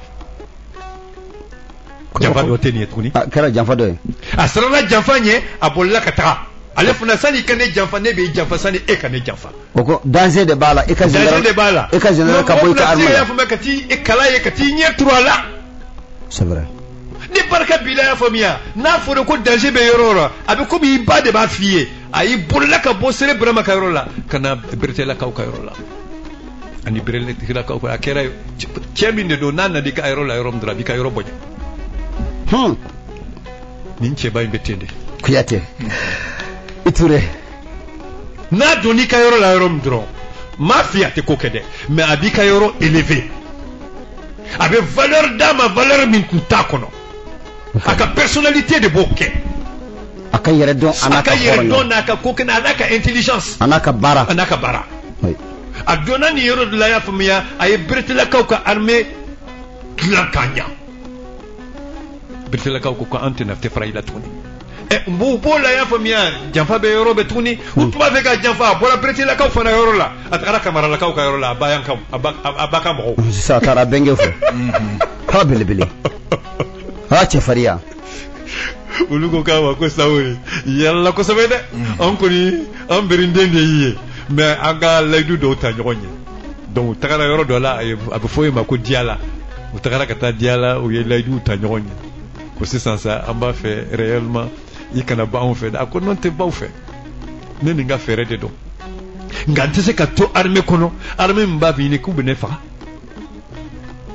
Janfa dɔ tɛ nin ye tuguni? A kɛra janfa dɔ ye. A siranna janfa ɲɛ, a bolila ka taga. Ale fana, sani i ka ne janfa, ne b'i janfa sani e ka ne janfa. O ko danger de b'a la, i ka général, danger de b'a la. I ka général ka bɔ i ka armée la. Y'a faamuya, ka t'i kala ye, ka t'i ɲɛ turu a la. C'est vrai. Ni barika b'i la, y'a faamuya, n'a fɔra ko danger bɛ yɔrɔ o yɔrɔ, a bɛ komi i ba de b'a f'i ye. A y'i bolila ka bɔ Sere Burama ka yɔrɔ la ka na Beretelakaw ka yɔrɔ la. Ani Beretelakaw ka, a kɛra cɛ min de don, n'a nana i ka yɔrɔ la yɔrɔ min dɔrɔn, a b'i ka yɔrɔ bonya. Nin cɛba in bɛ ten de. Kuyate i Ture. N'a donn'i ka yɔrɔ la yɔrɔ min dɔrɔn, m'a f'i ye a tɛ ko kɛ dɛ, mais a b'i ka yɔrɔ élevé, a bɛ valeur d'a ma, valeur min tun t'a kɔnɔ. A ka personnalité de b'o kɛ. A ka yɛrɛ dɔn, a n'a ka yɛrɛ dɔn, n'a ka ko kɛ, a n'a ka intelligence. A n'a ka baara. A n'a ka baara. A donna nin yɔrɔ de la, y'a faamuya, a ye Beretelakaw ka armée dilan k'a ɲa. Beretelakaw ko ko an tɛna tɛ fara i la tuguni. Ɛ, n b'o b'o la, y'a faamuya, janfa bɛ yɔrɔ bɛ tuguni, u tun b'a fɛ ka janfa. A bɔra Beretelakaw fana yɔrɔ la, a tagara Kamaralakaw ka yɔrɔ la, a ba yankaw, a ba ka mɔgɔw. Sisan a taara bɛnkɛ fɛ ha, belebele ha, cɛfarinya. Olu ko k'a ma ko Samori yɛlɛla kosɛbɛ dɛ, an kɔni an berinden de y'i ye, mais an ka layidu dɔw ta ɲɔgɔn ye. Donc u tagara yɔrɔ dɔ la, a bɛ fɔ o ma ko Diyala. U tagara ka taa Diyala, u ye layiduw ta ɲɔgɔn ye ko sisan sa, an b'a fɛ réellement i kana bɔ anw fɛ dɛ. A ko non, tɛ b'aw fɛ, ne nin ka fɛɛrɛ de don, nka n tɛ se ka to armée kɔnɔ, armée min b'a ɲini k'u bɛ ne faga.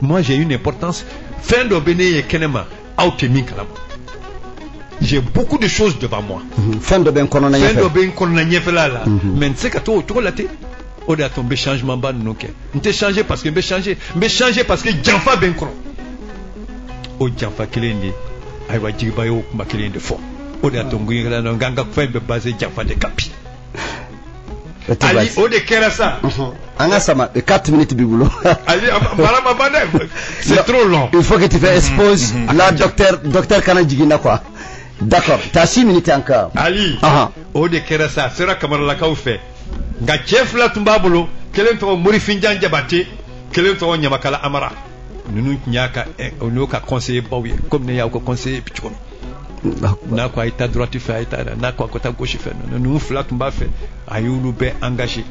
Moi, j'ai une importance, fɛn dɔ bɛ ne ye kɛnɛma, aw tɛ min kalama. J'ai beaucoup de choses devant moi. Fɛn dɔ bɛ n kɔnɔna ɲɛfɛ. Fɛn dɔ bɛ n kɔnɔna ɲɛfɛla la, mais n tɛ se ka to o cogo la ten. O de y'a to n bɛ changement ba ninnu kɛ. N tɛ changer parce que n bɛ changer, n bɛ changer parce que janfa bɛ n kɔrɔ. O janfa kelen de, ayiwa, Jigiba y'o kuma kelen de fɔ. O de y'a to n ko n k'an ka fɛn bɛ basé janfa de kan bi. Ali, o de kɛra sa. An ka sama, 4 minutes b'i bolo. Ayi, baara ma ban dɛ, c'est trop long. Il faut que tu fasses expose là, docteur, docteur kana jigin na quoi. D'accord, t'as 6 minutes encore. Ali, o de kɛra sa, a sera Kamaralakaw fɛ, nka cɛ fila tun b'a bolo, kelen tɔgɔ Morifinjan Jabate, kelen tɔgɔ Ɲamakala Amara. Ninnu tun y'a ka, o n'o ka conseiller baw ye, komi ne y'aw ka conseiller bi cogo min. N'a ko a ye taa droite fɛ, a ye taa, n'a ko a ko taa gauche fɛ, ninnu fila tun b'a fɛ. A y'olu bɛɛ engagé.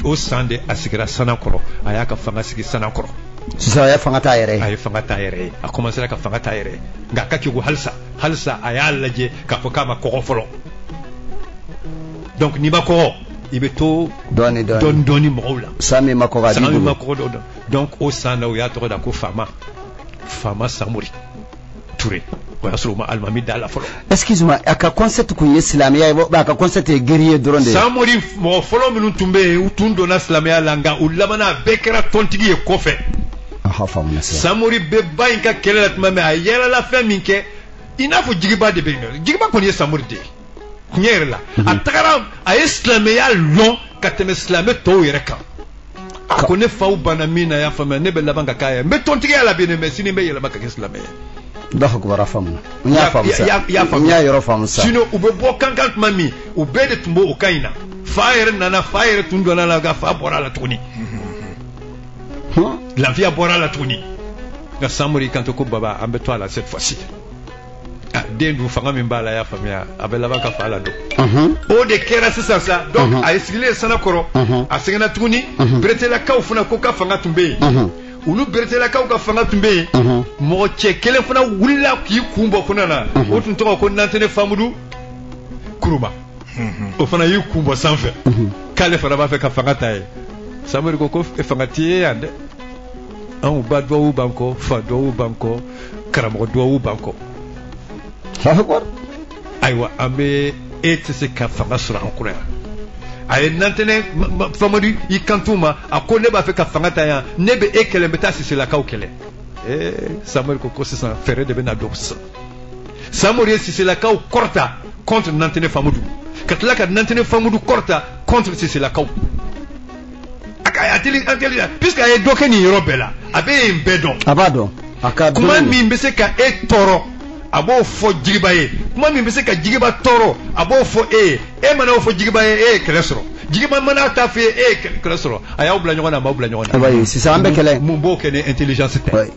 O san de a sigira Sanakɔrɔ, a y'a ka fanga sigi Sanakɔrɔ. Sisan a ye fanga t'a yɛrɛ ye. A ye fanga t'a yɛrɛ ye, a commencé ka fanga t'a yɛrɛ ye, nka a ka kegu halisa, halisa a y'a lajɛ k'a fɔ k'a ma kɔgɔ fɔlɔ. Donc n'i ma kɔgɔ, i bɛ to dɔɔni dɔɔni dɔɔni dɔɔni mɔgɔw la. San min ma kɔgɔ, a b'i San min ma bolo. kɔgɔ dɔ. Donc o san na, u y'a tɔgɔ da ko Faama Samori Ture. O y'a sɔrɔ u ma alimami da la fɔlɔ. Excuse-moi, a ka concept kun ye silamɛya ye wa, a ka concept ye guerrier dɔrɔn de ye? Samori mɔgɔ fɔlɔ minnu tun bɛ yen, u tun donna silamɛya la, nka u labanna, a bɛɛ kɛra tɔntigi ye kɔfɛ. Aha, faamuna sisan. Samori bɛ ba in ka kɛlɛ la tuma min, a yɛlɛla fɛn min kɛ, i n'a fɔ Jigiba de bɛ yen nɔ. Jigiba kɔni ye Samori de ye tiɲɛ yɛrɛ la. A tagara, a ye silamɛya lɔn ka tɛmɛ silamɛ tɔw yɛrɛ kan. A ko ne faw banna min na, y'a faamuya, ne bɛ laban ka k'a ye, n bɛ tɔntigiya la bi mais sini n bɛ yɛlɛma ka kɛ silamɛ ye. Allahu akbar, a faamuna, n y'a faamu sa. I y'a faamu. N y'a yɔrɔ faamu sa. Sinon u bɛ bɔ kankan tuma min, u bɛɛ de tun b'o kan in na. Fa yɛrɛ nana, fa yɛrɛ tun donna la, nka fa bɔra a la tuguni. Lafiya bɔra a la tuguni, nka Samori kanto ko baba, an bɛ to a la cette fois-ci. Ah, den dun, fanga min b'a la, y'a faamuya, a bɛ laban ka fa la don. O de kɛra sisan sa. Donc a ye sigilen Sanakɔrɔ, a seginna tuguni. Beretelakaw fana ko ka fanga tun bɛ yen, olu Beretelakaw ka fanga tun bɛ yen. Mɔgɔ cɛ kelen fana wulila k'i kun bɔ kunna na, o tun tɔgɔ ko Nantene Famudu Kuruma. O fana y'i kun bɔ sanfɛ k'ale fana b'a fɛ ka fanga ta ye. Samori ko ko fanga t'i ye yan dɛ. Anw ba duwawu b'an kɔ, fa duwawu b'an kɔ, karamɔgɔ duwawu b'an kɔ. Ayiwa, an bɛ e tɛ se ka fanga sɔrɔ an kɔrɔ yan. A ye Nantɛnɛ Famadu i kanto ma, a ko ne b'a fɛ ka fanga ta yan, ne bɛ e kɛlɛ, n bɛ taa Siselakaw kɛlɛ. Ee, Samori ko sisan fɛɛrɛ de bɛ na dɔn sisan. Samori ye Siselakaw kɔrɔta contre Nantɛnɛ Famadu, ka tila ka Nantɛnɛ Famadu kɔrɔta contre Siselakaw. A ka a teli an teli puisque a ye dɔ kɛ nin yɔrɔ bɛɛ la, a bɛ yen bɛɛ dɔn. A b'a dɔn. A ka kuma min bɛ se ka e tɔɔrɔ, a b'o fɔ Jigiba ye. Kuma min bɛ se ka Jigiba tɔɔrɔ, a b'o fɔ e ye. E mana o fɔ Jigiba ye, e ye kɛlɛ sɔrɔ. Jigiba mana ta f'i ye, e ye kɛlɛ sɔrɔ. A y'aw bila ɲɔgɔn na, a m'aw bila ɲɔgɔn na. Oui, sisan an bɛ kɛlɛ. Mun b'o kɛ ni intelligence tɛ?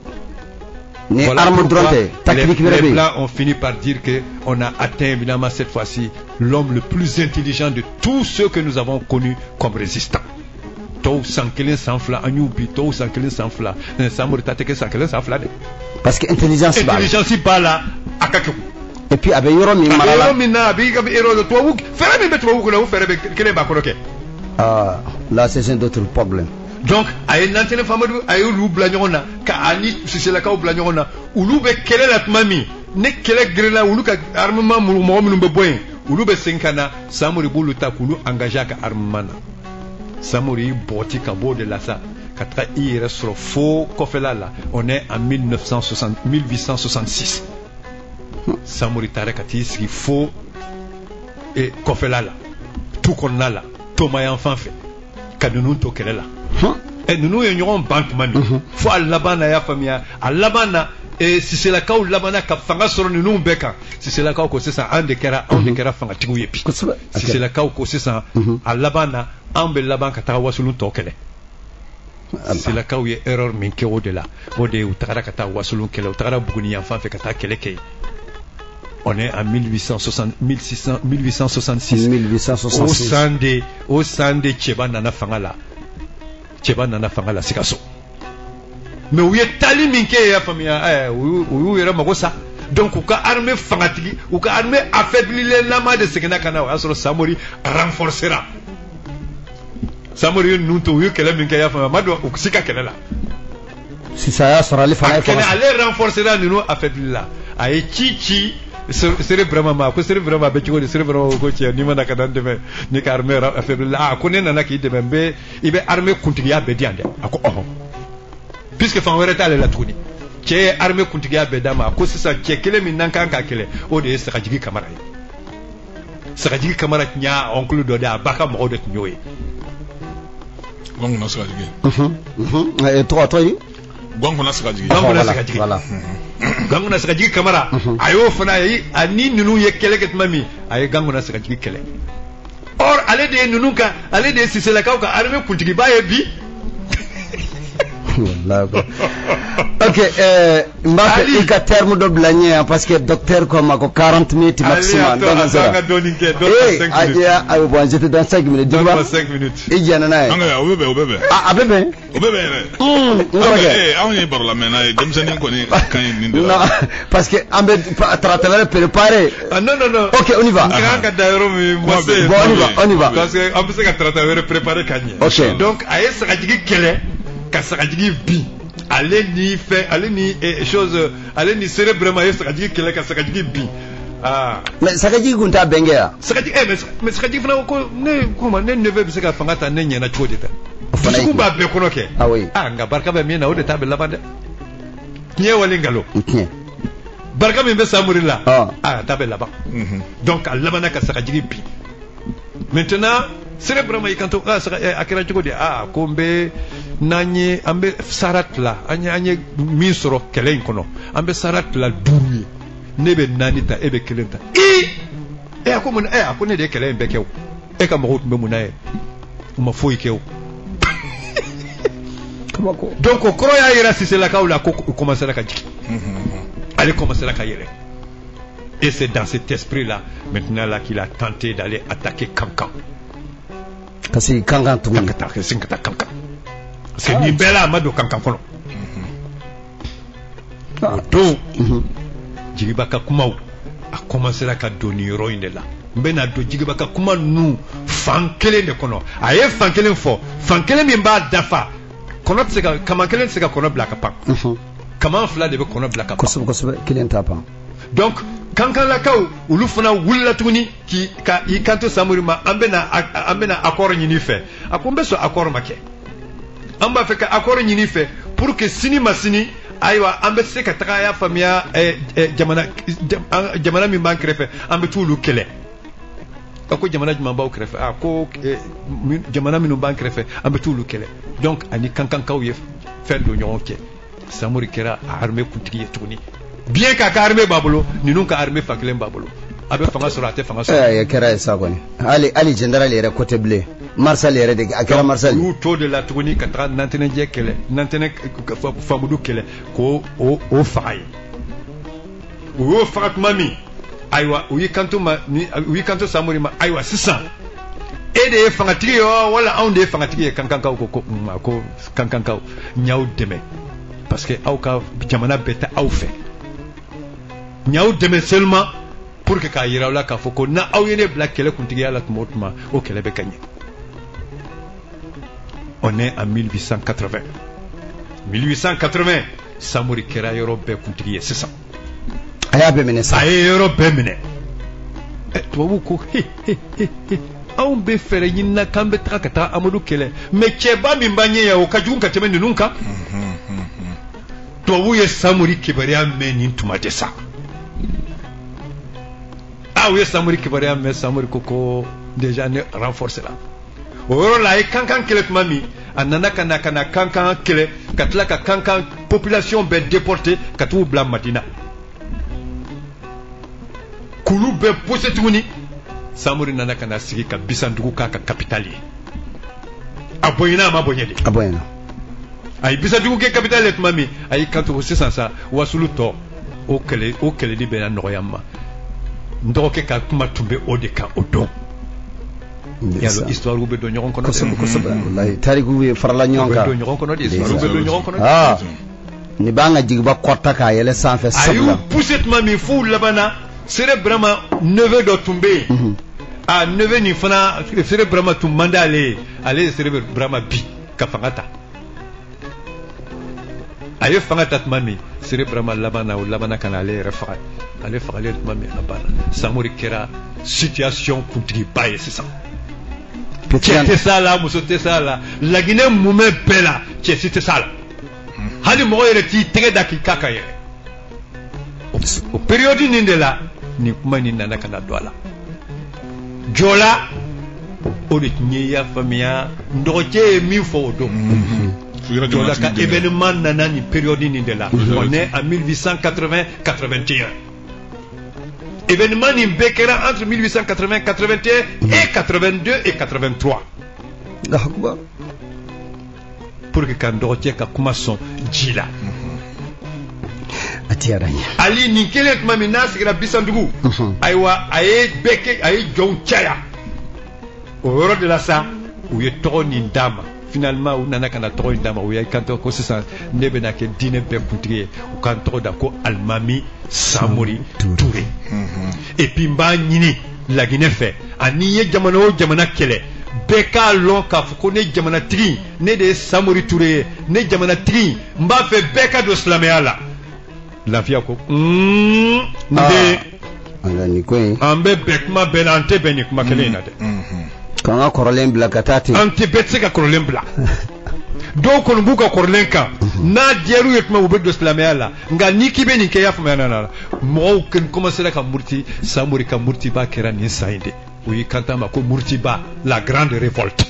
Ni arme dɔrɔn tɛ, tactique wɛrɛ bɛ yen. Les Blancs ont fini par dire que on a atteint évidemment cette fois-ci l'homme le plus intelligent de tous ceux que nous avons connus comme résistants. Tɔw san kelen san fila an y'u bi, tɔw san kelen san fila, Samori ta tɛ kɛ san kelen san fila dɛ. Parce que intelligence b'a la. Intelligence b'a la, a ka kɛ. Et puis a bɛ yɔrɔ min mara la. A bɛ yɔrɔ min na, a bɛ yɔrɔ tubabu fɛɛrɛ min bɛ tubabu kɔnɔ, o fɛɛrɛ bɛ kelen b'a kɔnɔ kɛ. Ah, là c'est un autre problème. Donc a ye Nantɛnɛ Famadu, a ye olu bila ɲɔgɔn na, ka a ni Siselakaw bila ɲɔgɔn na. Olu bɛ kɛlɛ la tuma min, ne kɛlɛ gerenna, olu ka armement mɔgɔ minnu bɛ bɔ yen, olu bɛ segin ka na, Samori b'olu ta k'olu engagé a ka armement na. Samori y'i bɔti ka bɔ o de la sa, ka taga i yɛrɛ sɔrɔ fo kɔfɛla la. On est en 1960, 1866. Samori taara ka t'i sigi fo kɔfɛla la, tu kɔnɔna la, Toma fan fɛ, ka ninnu to kɛlɛ la. Ninnu ye ɲɔgɔn ban tuma min, fo a laban na, y'a faamuya, a laban na Siselakaw labanna ka fanga sɔrɔ ninnu bɛɛ kan. Siselakaw ko sisan anw de kɛra fangatigiw ye bi. Siselakaw ko sisan a laban na anw bɛ laban ka taga Wasulon tɔ kɛlɛ. Siselakaw ye erreur min kɛ o de la, o de ye u tagara ka taa Wasulon kɛlɛ, u tagara Buguni yan fan fɛ ka taa kɛlɛ kɛ yen. On est en 1866. 1866. O san de Cɛba nana fanga la. Cɛba nana fanga la Sikaso. Mais u ye taali min kɛ, y'a faamuya, u y'u yɛrɛ mago sa. Donc u ka armée fangatigi, u ka armée affaiblilen lama de seginna ka na. O y'a sɔrɔ Samori renforcera. Samori ye ninnu to, u ye kɛlɛ min kɛ, y'a faamuya, a ma don u si ka kɛlɛ la. Sisan y'a sɔrɔ ale fana ye fanga. Ale renforcera, ninnu affaibli la. A ye ci Sere Burama ma, ko Sere Burama bɛ cogo di? Sere Burama ko cɛ, n'i ma na ka na n dɛmɛ, ni ka armée affaibli la. A ko ne nana k'i dɛmɛ, n bɛ i bɛ armée kuntigiya bɛɛ di yan dɛ. A ko ɔhɔn, puisque fan wɛrɛ t'ale la tuguni. Cɛ ye armée kuntigiya bɛɛ d'a ma. A ko sisan cɛ kelen min n'an kan ka kɛlɛ, o de ye Sagajigi Kamara ye. Sagajigi Kamara tun y'a oncle dɔ de, a ba ka mɔgɔw de tun y'o ye. Gɔnkuna Sagajigi. Tɔgɔ ye. Gɔnkuna Sagajigi. Gɔnkuna Sagajigi. Gɔnkuna Sagajigi Kamara, a y'o fana ye, a ni ninnu ye kɛlɛ kɛ tuma min, a ye Gɔnkuna Sagajigi kɛlɛ. Or ale de ye ninnu ka, ale de ye Siselakaw ka armée kuntigiba ye bi. Ok, n b'a fɛ i ka terme dɔ bila n ɲɛ yan, parce que docteur ko ma ko 40 minutes maximum. Donc an ka dɔɔnin kɛ, donne 5 minutes. Ayi, bon, je te donne 5 minutes. Donne 5 minutes. I jɛnna n'a ye. An ka o bɛ bɛn, o bɛ bɛn. A bɛ bɛn. O bɛ bɛn yɛrɛ. N kɔrɔkɛ. Anw ye barolamɛnna ye, denmisɛnnin kɔni ka ɲi nin de la. Non, parce que an bɛ tarata wɛrɛ préparer. Ah non non non. Ok, on y va. N kan ka da yɔrɔ min, moi bon, on y va, on y va. Parce que an bɛ se ka tarata wɛrɛ préparer ka ɲɛ. Ok. Donc a ye Sagajigi kɛlɛ, ka Sagajigi bin. Ale ni fɛn, ale ni chose, ale ni Sere Burama ye Sagajigi kɛlɛ ka Sagajigi bin. Ah. Mais Sagajigi kun t'a bɛnkɛ yan. Sagajigi mais Sagajigi fana ko ne comment ne neveu bɛ se ka fanga ta ne ɲɛna cogo di tan. Dusukun b'a bɛɛ kɔnɔ kɛ. Ah oui. Ah, nka barika bɛ min na, o de ta bɛ laban dɛ. Tiɲɛ wali nkalon. Tiɲɛ. Barika min bɛ Samori la. Ah, ta bɛ laban. Donc a labanna ka Sagajigi bin. Maintenant Sere Burama y'i kanto, a kɛra cogo di? Ah, ko n bɛ n'an ye an bɛ sara tila, an ye min sɔrɔ kɛlɛ in kɔnɔ, an bɛ sara tila 5 ye. Ne bɛ 4 ta, e bɛ 1 ta. Ee, a ko mun? A ko ne de ye kɛlɛ in bɛɛ kɛ o. E ka mɔgɔw tun bɛ mun na ye? U ma foyi kɛ o. Donc o kɔrɔ y'a yira Siselakaw la ko u commencera ka jigin. Ale commencera ka yɛlɛ. Et c'est dans cet esprit-là, maintenant là, qu'il a tenté d'aller attaquer Kankan. Ka segin Kankan tuguni. Ka segin ka taa Kankan. Parce que nin bɛɛ la, a ma don Kankan fɔlɔ. O don, Jigiba ka kumaw, a commencera ka don nin yɔrɔ in de la. N bɛna don Jigiba ka kuma ninnu fan kelen de kɔnɔ. A ye fan kelen fɔ, fan kelen min b'a dafa. Kɔnɔ tɛ se ka, kaman kelen tɛ se ka kɔnɔ bila ka pan. Kaman fila de bɛ kɔnɔ bila ka pan. Kosɛbɛ kosɛbɛ, kelen t'a pan. Donc kankanlakaw olu fana wulila tuguni k'i ka i kanto Samori ma, an bɛna accord ɲini fɛ. A ko n bɛ sɔn accord ma kɛ, an b'a fɛ ka accord ɲini fɛ pour que sini ma sini, ayiwa, an bɛ se ka taga, a y'a faamuya, jamana min b'an kɛrɛfɛ, an bɛ t'olu kɛlɛ. A ko jamana jumɛn b'aw kɛrɛfɛ? A ko jamana minnu b'an kɛrɛfɛ, an bɛ t'olu kɛlɛ. Donc ani kankankaw ye fɛn don ɲɔgɔn cɛ. Samori kɛra a armée kuntigi ye tuguni, bien k'a ka armée b'a bolo, ninnu ka armée fan kelen b'a bolo. A bɛ fanga sɔrɔ, a tɛ fanga sɔrɔ. Ɛɛ, kɛra ye sa kɔni. Hali général yɛrɛ ko tɛ bilen, maréchal yɛrɛ de a kɛra maréchal. U y'u to de la tuguni ka taga Nantɛnɛjɛ kɛlɛ, Nantɛnɛ Famudu kɛlɛ, k'o o faga ye. U y'o faga tuma min, ayiwa, u y'i kanto ma ni u y'i kanto Samori ma: ayiwa, sisan e de ye fangatigi ye wa, wala anw de ye fangatigi ye? Kankankaw ko a ko kankankaw, n y'aw dɛmɛ parce que aw ka jamana bɛɛ tɛ aw fɛ. N y'aw dɛmɛ seulement pour que k'a yira aw la k'a fɔ ko na aw ye ne bila kɛlɛ kuntigiya la tuma o tuma, o kɛlɛ bɛ ka ɲɛ. On est en 1880. 1880, Samori kɛra yɔrɔ bɛɛ kuntigi ye sisan. A y'a bɛɛ minɛ sa. A ye yɔrɔ bɛɛ minɛ. Ɛ, tubabuw ko he he he he, anw bɛ fɛɛrɛ ɲini na k'an bɛ taga ka taa Amadu kɛlɛ, mais cɛba min b'an ɲɛ yan, o ka jugu ka tɛmɛ ninnu kan. Tubabuw ye Samori kibaruya mɛn nin tuma de sa. A u ye Samori kibaruya mɛn. Samori ko déjà ne renforcer la o yɔrɔ la. A ye kankan kɛlɛ tuma min, a nana ka na kankan kɛlɛ, ka tila ka kankan population bɛɛ déporter ka t'u bila Madina, k'olu bɛɛ pousser tuguni. Samori nana ka na sigi ka Bisandugu k'a ka capitale ye. A bonyana, a ma bonya de? A bonyana. A ye Bisandugu kɛ capitale ye tuma min, a y'i kanto ko sisan sa, wasulu tɔ, o kɛlɛ, o kɛlɛli bɛna nɔgɔya n ma. N dɔgɔkɛ ka kuma tun bɛ o de kan o don. Yalo histoire bɛ don ɲɔgɔn kɔnɔ. Kosɛbɛ kosɛbɛ, walayi, tariku ye farala ɲɔgɔn kan. Bɛ don ɲɔgɔn kɔnɔ de, histoire bɛ don ɲɔgɔn kɔnɔ. Aa, nin b'an ka jigiba kɔrɔta k'a yɛlɛ sanfɛ. A y'u pousser tuma min f'u labanna, Sere Burama neveu dɔ tun bɛ yen. A neveu nin fana, Sere Burama tun man d'ale ye. Ale ye Sere Burama bi ka fanga ta. A ye fanga ta tuma min, Sere Burama laban na, o labanna ka na ale yɛrɛ faga. Ale fagalen tuma min, a banna. Samori kɛra situation kuntigiba ye sisan. Cɛ tɛ s'a la, muso tɛ s'a la, Laginɛ mumɛ bɛɛ la, cɛ si tɛ s'a la. Hali mɔgɔ yɛrɛ t'i tɛgɛ da k'i k'a kan yɛrɛ. O période nin de la, nin kuma nin nana ka na don a la jɔla. O de tun ye, i y'a faamuya, n dɔgɔcɛ ye min fɔ o don. Jɔla ka événement nana nin période nin de la. On est en 1880 81. Événement nin bɛɛ kɛra entre 1880 81 et 82 et 83. Pour que ka n dɔgɔcɛ ka kuma sɔn ji la. A diyara n ye. Ali nin kelen tuma min n'a sigira Bisandugu, ayiwa, a ye bɛɛ kɛ, a ye jɔnw caya. O yɔrɔ de la sa, u ye tɔgɔ nin d'a ma. Finalement u nana ka na tɔgɔ in d'a ma. U y'a kanto ko sisan ne bɛna kɛ diinɛ bɛɛ kuntigi ye, u k'an tɔgɔ da ko Alimami Samori Ture. Et puis n b'a ɲini Laginɛ fɛ, ani ye jamana o jamana kɛlɛ, bɛɛ k'a lɔn k'a fɔ ko ne jamanatigi, ne de ye Samori Ture ye. Ne jamanatigi, n b'a fɛ bɛɛ ka don silamɛya la. Lafiya ko n den. Nin ko in. An bɛ bɛn kuma bɛɛ la, an tɛ bɛn nin kuma kelen in na dɛ. K'an ka kɔrɔlen bila ka taa ten. An tɛ bɛɛ tɛ se ka kɔrɔlen bila. Dɔw kɔni b'u ka kɔrɔlen kan, n'a diyar'u ye tuma, u bɛ don silamɛya la. Nka n'i k'i bɛ nin kɛ, i y'a faamuya na, mɔgɔw kɔni commencé ka muruti. Samori ka murutiba kɛra nin san in de. U y'i kanto a ma ko murutiba, la grande révolte.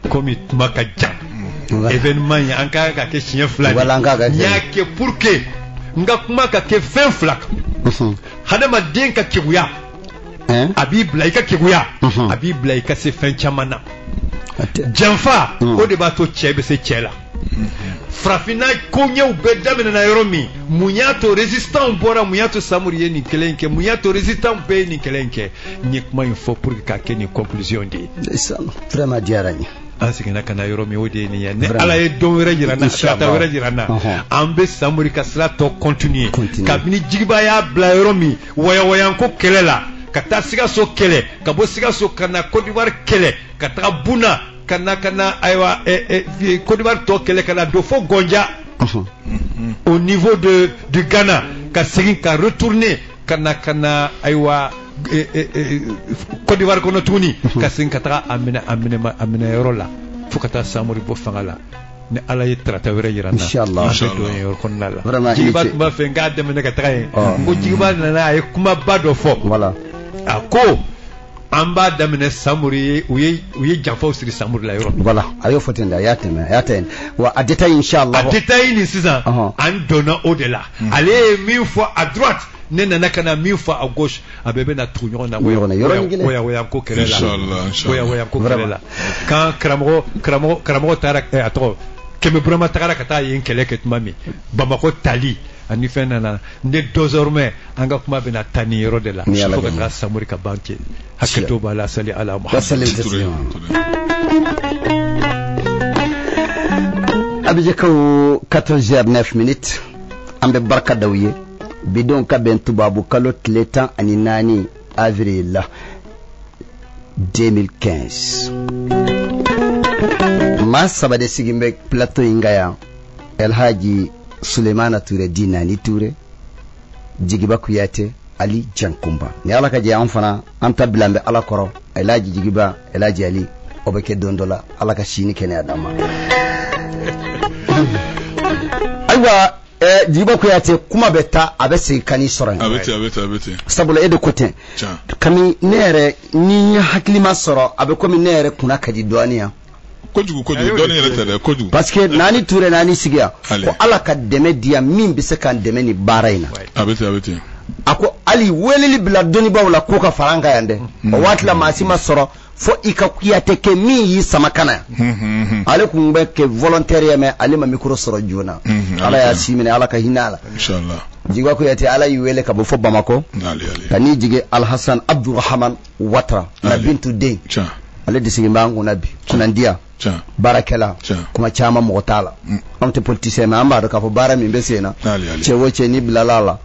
Komi kuma ka jan, événement in an ka kan ka kɛ siɲɛ fila de. Wala an k'a kɛ. N y'a kɛ pour que n ka kuma ka kɛ fɛn fila kan. Hadamaden ka keguya, a b'i bila i ka keguya, a b'i bila i ka se fɛn caman na. Janfa, o de b'a to cɛ bɛ se cɛ la. Farafinna koɲɛw bɛɛ daminɛna yɔrɔ min, mun y'a to résistant bɔra? Mun y'a to Samori ye nin kɛlɛ in kɛ? Mun y'a to résistant bɛɛ ye nin kɛlɛ in kɛ? N ye kuma in fɔ pour que k'a kɛ nin conclusion de ye. Vraiment, diyara n ye. An seginna ka na yɔrɔ min, o de ye nin ye. Ni Ala ye don wɛrɛ jira n na, sirata wɛrɛ jira n na, an bɛ Samori ka sira tɔ continuer. Kabini Jigiba y'a bila yɔrɔ min, wɔyɔwɔyanko kɛlɛ la, ka taa Sikaso kɛlɛ, ka bɔ Sikaso ka na Côte d'Ivoire kɛlɛ, ka taga Buna. ka na ayiwa Côte d'Ivoire tɔ kɛlɛ ka na don fo Gonja au niveau du Ghana, ka segin ka retourner ka na ayiwa Côte d'Ivoire kɔnɔ tuguni, ka segin ka taga a minɛ a minɛ yɔrɔ la fo ka taa Samori bɔ fanga la. Ni Ala ye tarata wɛrɛ yira n na, Inshallah, an bɛ don yen yɔrɔ kɔnɔna la. Jigiba tun b'a fɛ n k'a daminɛ ka taga yen, ko Jigiba nana a ye kumaba dɔ fɔ. Voilà. A ko an b'a daminɛ Samori ye, u ye janfaw siri Samori la yɔrɔ min. Voilà, a y'o fɔ ten de, a y'a tɛmɛ, a y'a tɛmɛ. Wa a détail inshallah. A détail nin sisan, an donna o de la. Ale ye min fɔ à droite, ne nana ka na min fɔ à gauche, a bɛɛ bɛna tugu ɲɔgɔn na. Woya ko kɛlɛ la. Woya ko kɛlɛ la. Quand karamɔgɔ taara, a tɔgɔ Kɛmɛ Burama tagara ka taa yen kɛlɛ kɛ tuma min, Bamakɔ tali ani fɛn nana, ne désormais an ka kuma bɛna taa nin yɔrɔ de la fo ka taga Samori ka ban cɛ. Hakɛto b'a la, sali ala Muhammad. Abidjankaw 14h09, an bɛ barika d'aw ye. Bidon ka bɛn tubabu kalo tile 14 avril 2015. Maa saba de sigin bɛ plateau in kan yan: Elhaji Sulemana Ture di Nani Ture, Jigiba Kuyate, Ali Jankunba. Ni Ala ka jɛ, an fana an ta bila bɛ Ala kɔrɔ. Elhaji Jigiba, Elhaji Ali, o bɛ kɛ don dɔ la. Ala ka sini kɛnɛya d'an ma. Ayiwa, Jigiba Kuyate, kuma bɛ taa, a bɛ segin ka n'i sɔrɔ yen. A bɛ ten, a bɛ ten, a bɛ ten. Sabula e de ko ten. Kami ne yɛrɛ ni n ye hakilima sɔrɔ, a bɛ komi ne yɛrɛ kunna ka di dɔɔnin yan. Kojugu kojugu, dɔɔnin yɛrɛ tɛ dɛ, kojugu. Parce que Nani Ture naani sigi yan, ko Ala ka dɛmɛ di yan min bɛ se k'an dɛmɛ nin baara in na. A bɛ ten, a bɛ ten. A ko hali weleli bila dɔnnibaaw la k'o ka fara an kan yan dɛ. O waati la maa si ma sɔrɔ fo i ka Kuyate kɛ min y'i sama ka na yan. Ale kun bɛ kɛ volontaire ye, mais ale ma micro sɔrɔ joona. Ala y'a si minɛ, Ala ka hinɛ a la. Inshallah. Jigiba Kuyate, Ala y'i wele ka bɔ fo Bamakɔ. Ka n'i jigin Alhasan Abdurahman Watara na Bintu den. Ale de sigin b'an kunna bi, kunnandiya, baarakɛla, kuma caman mɔgɔ t'a la. Anw tɛ politicien, mais an b'a dɔn k'a fɔ baara min bɛ sen na, cɛ o cɛ n'i bilala a la,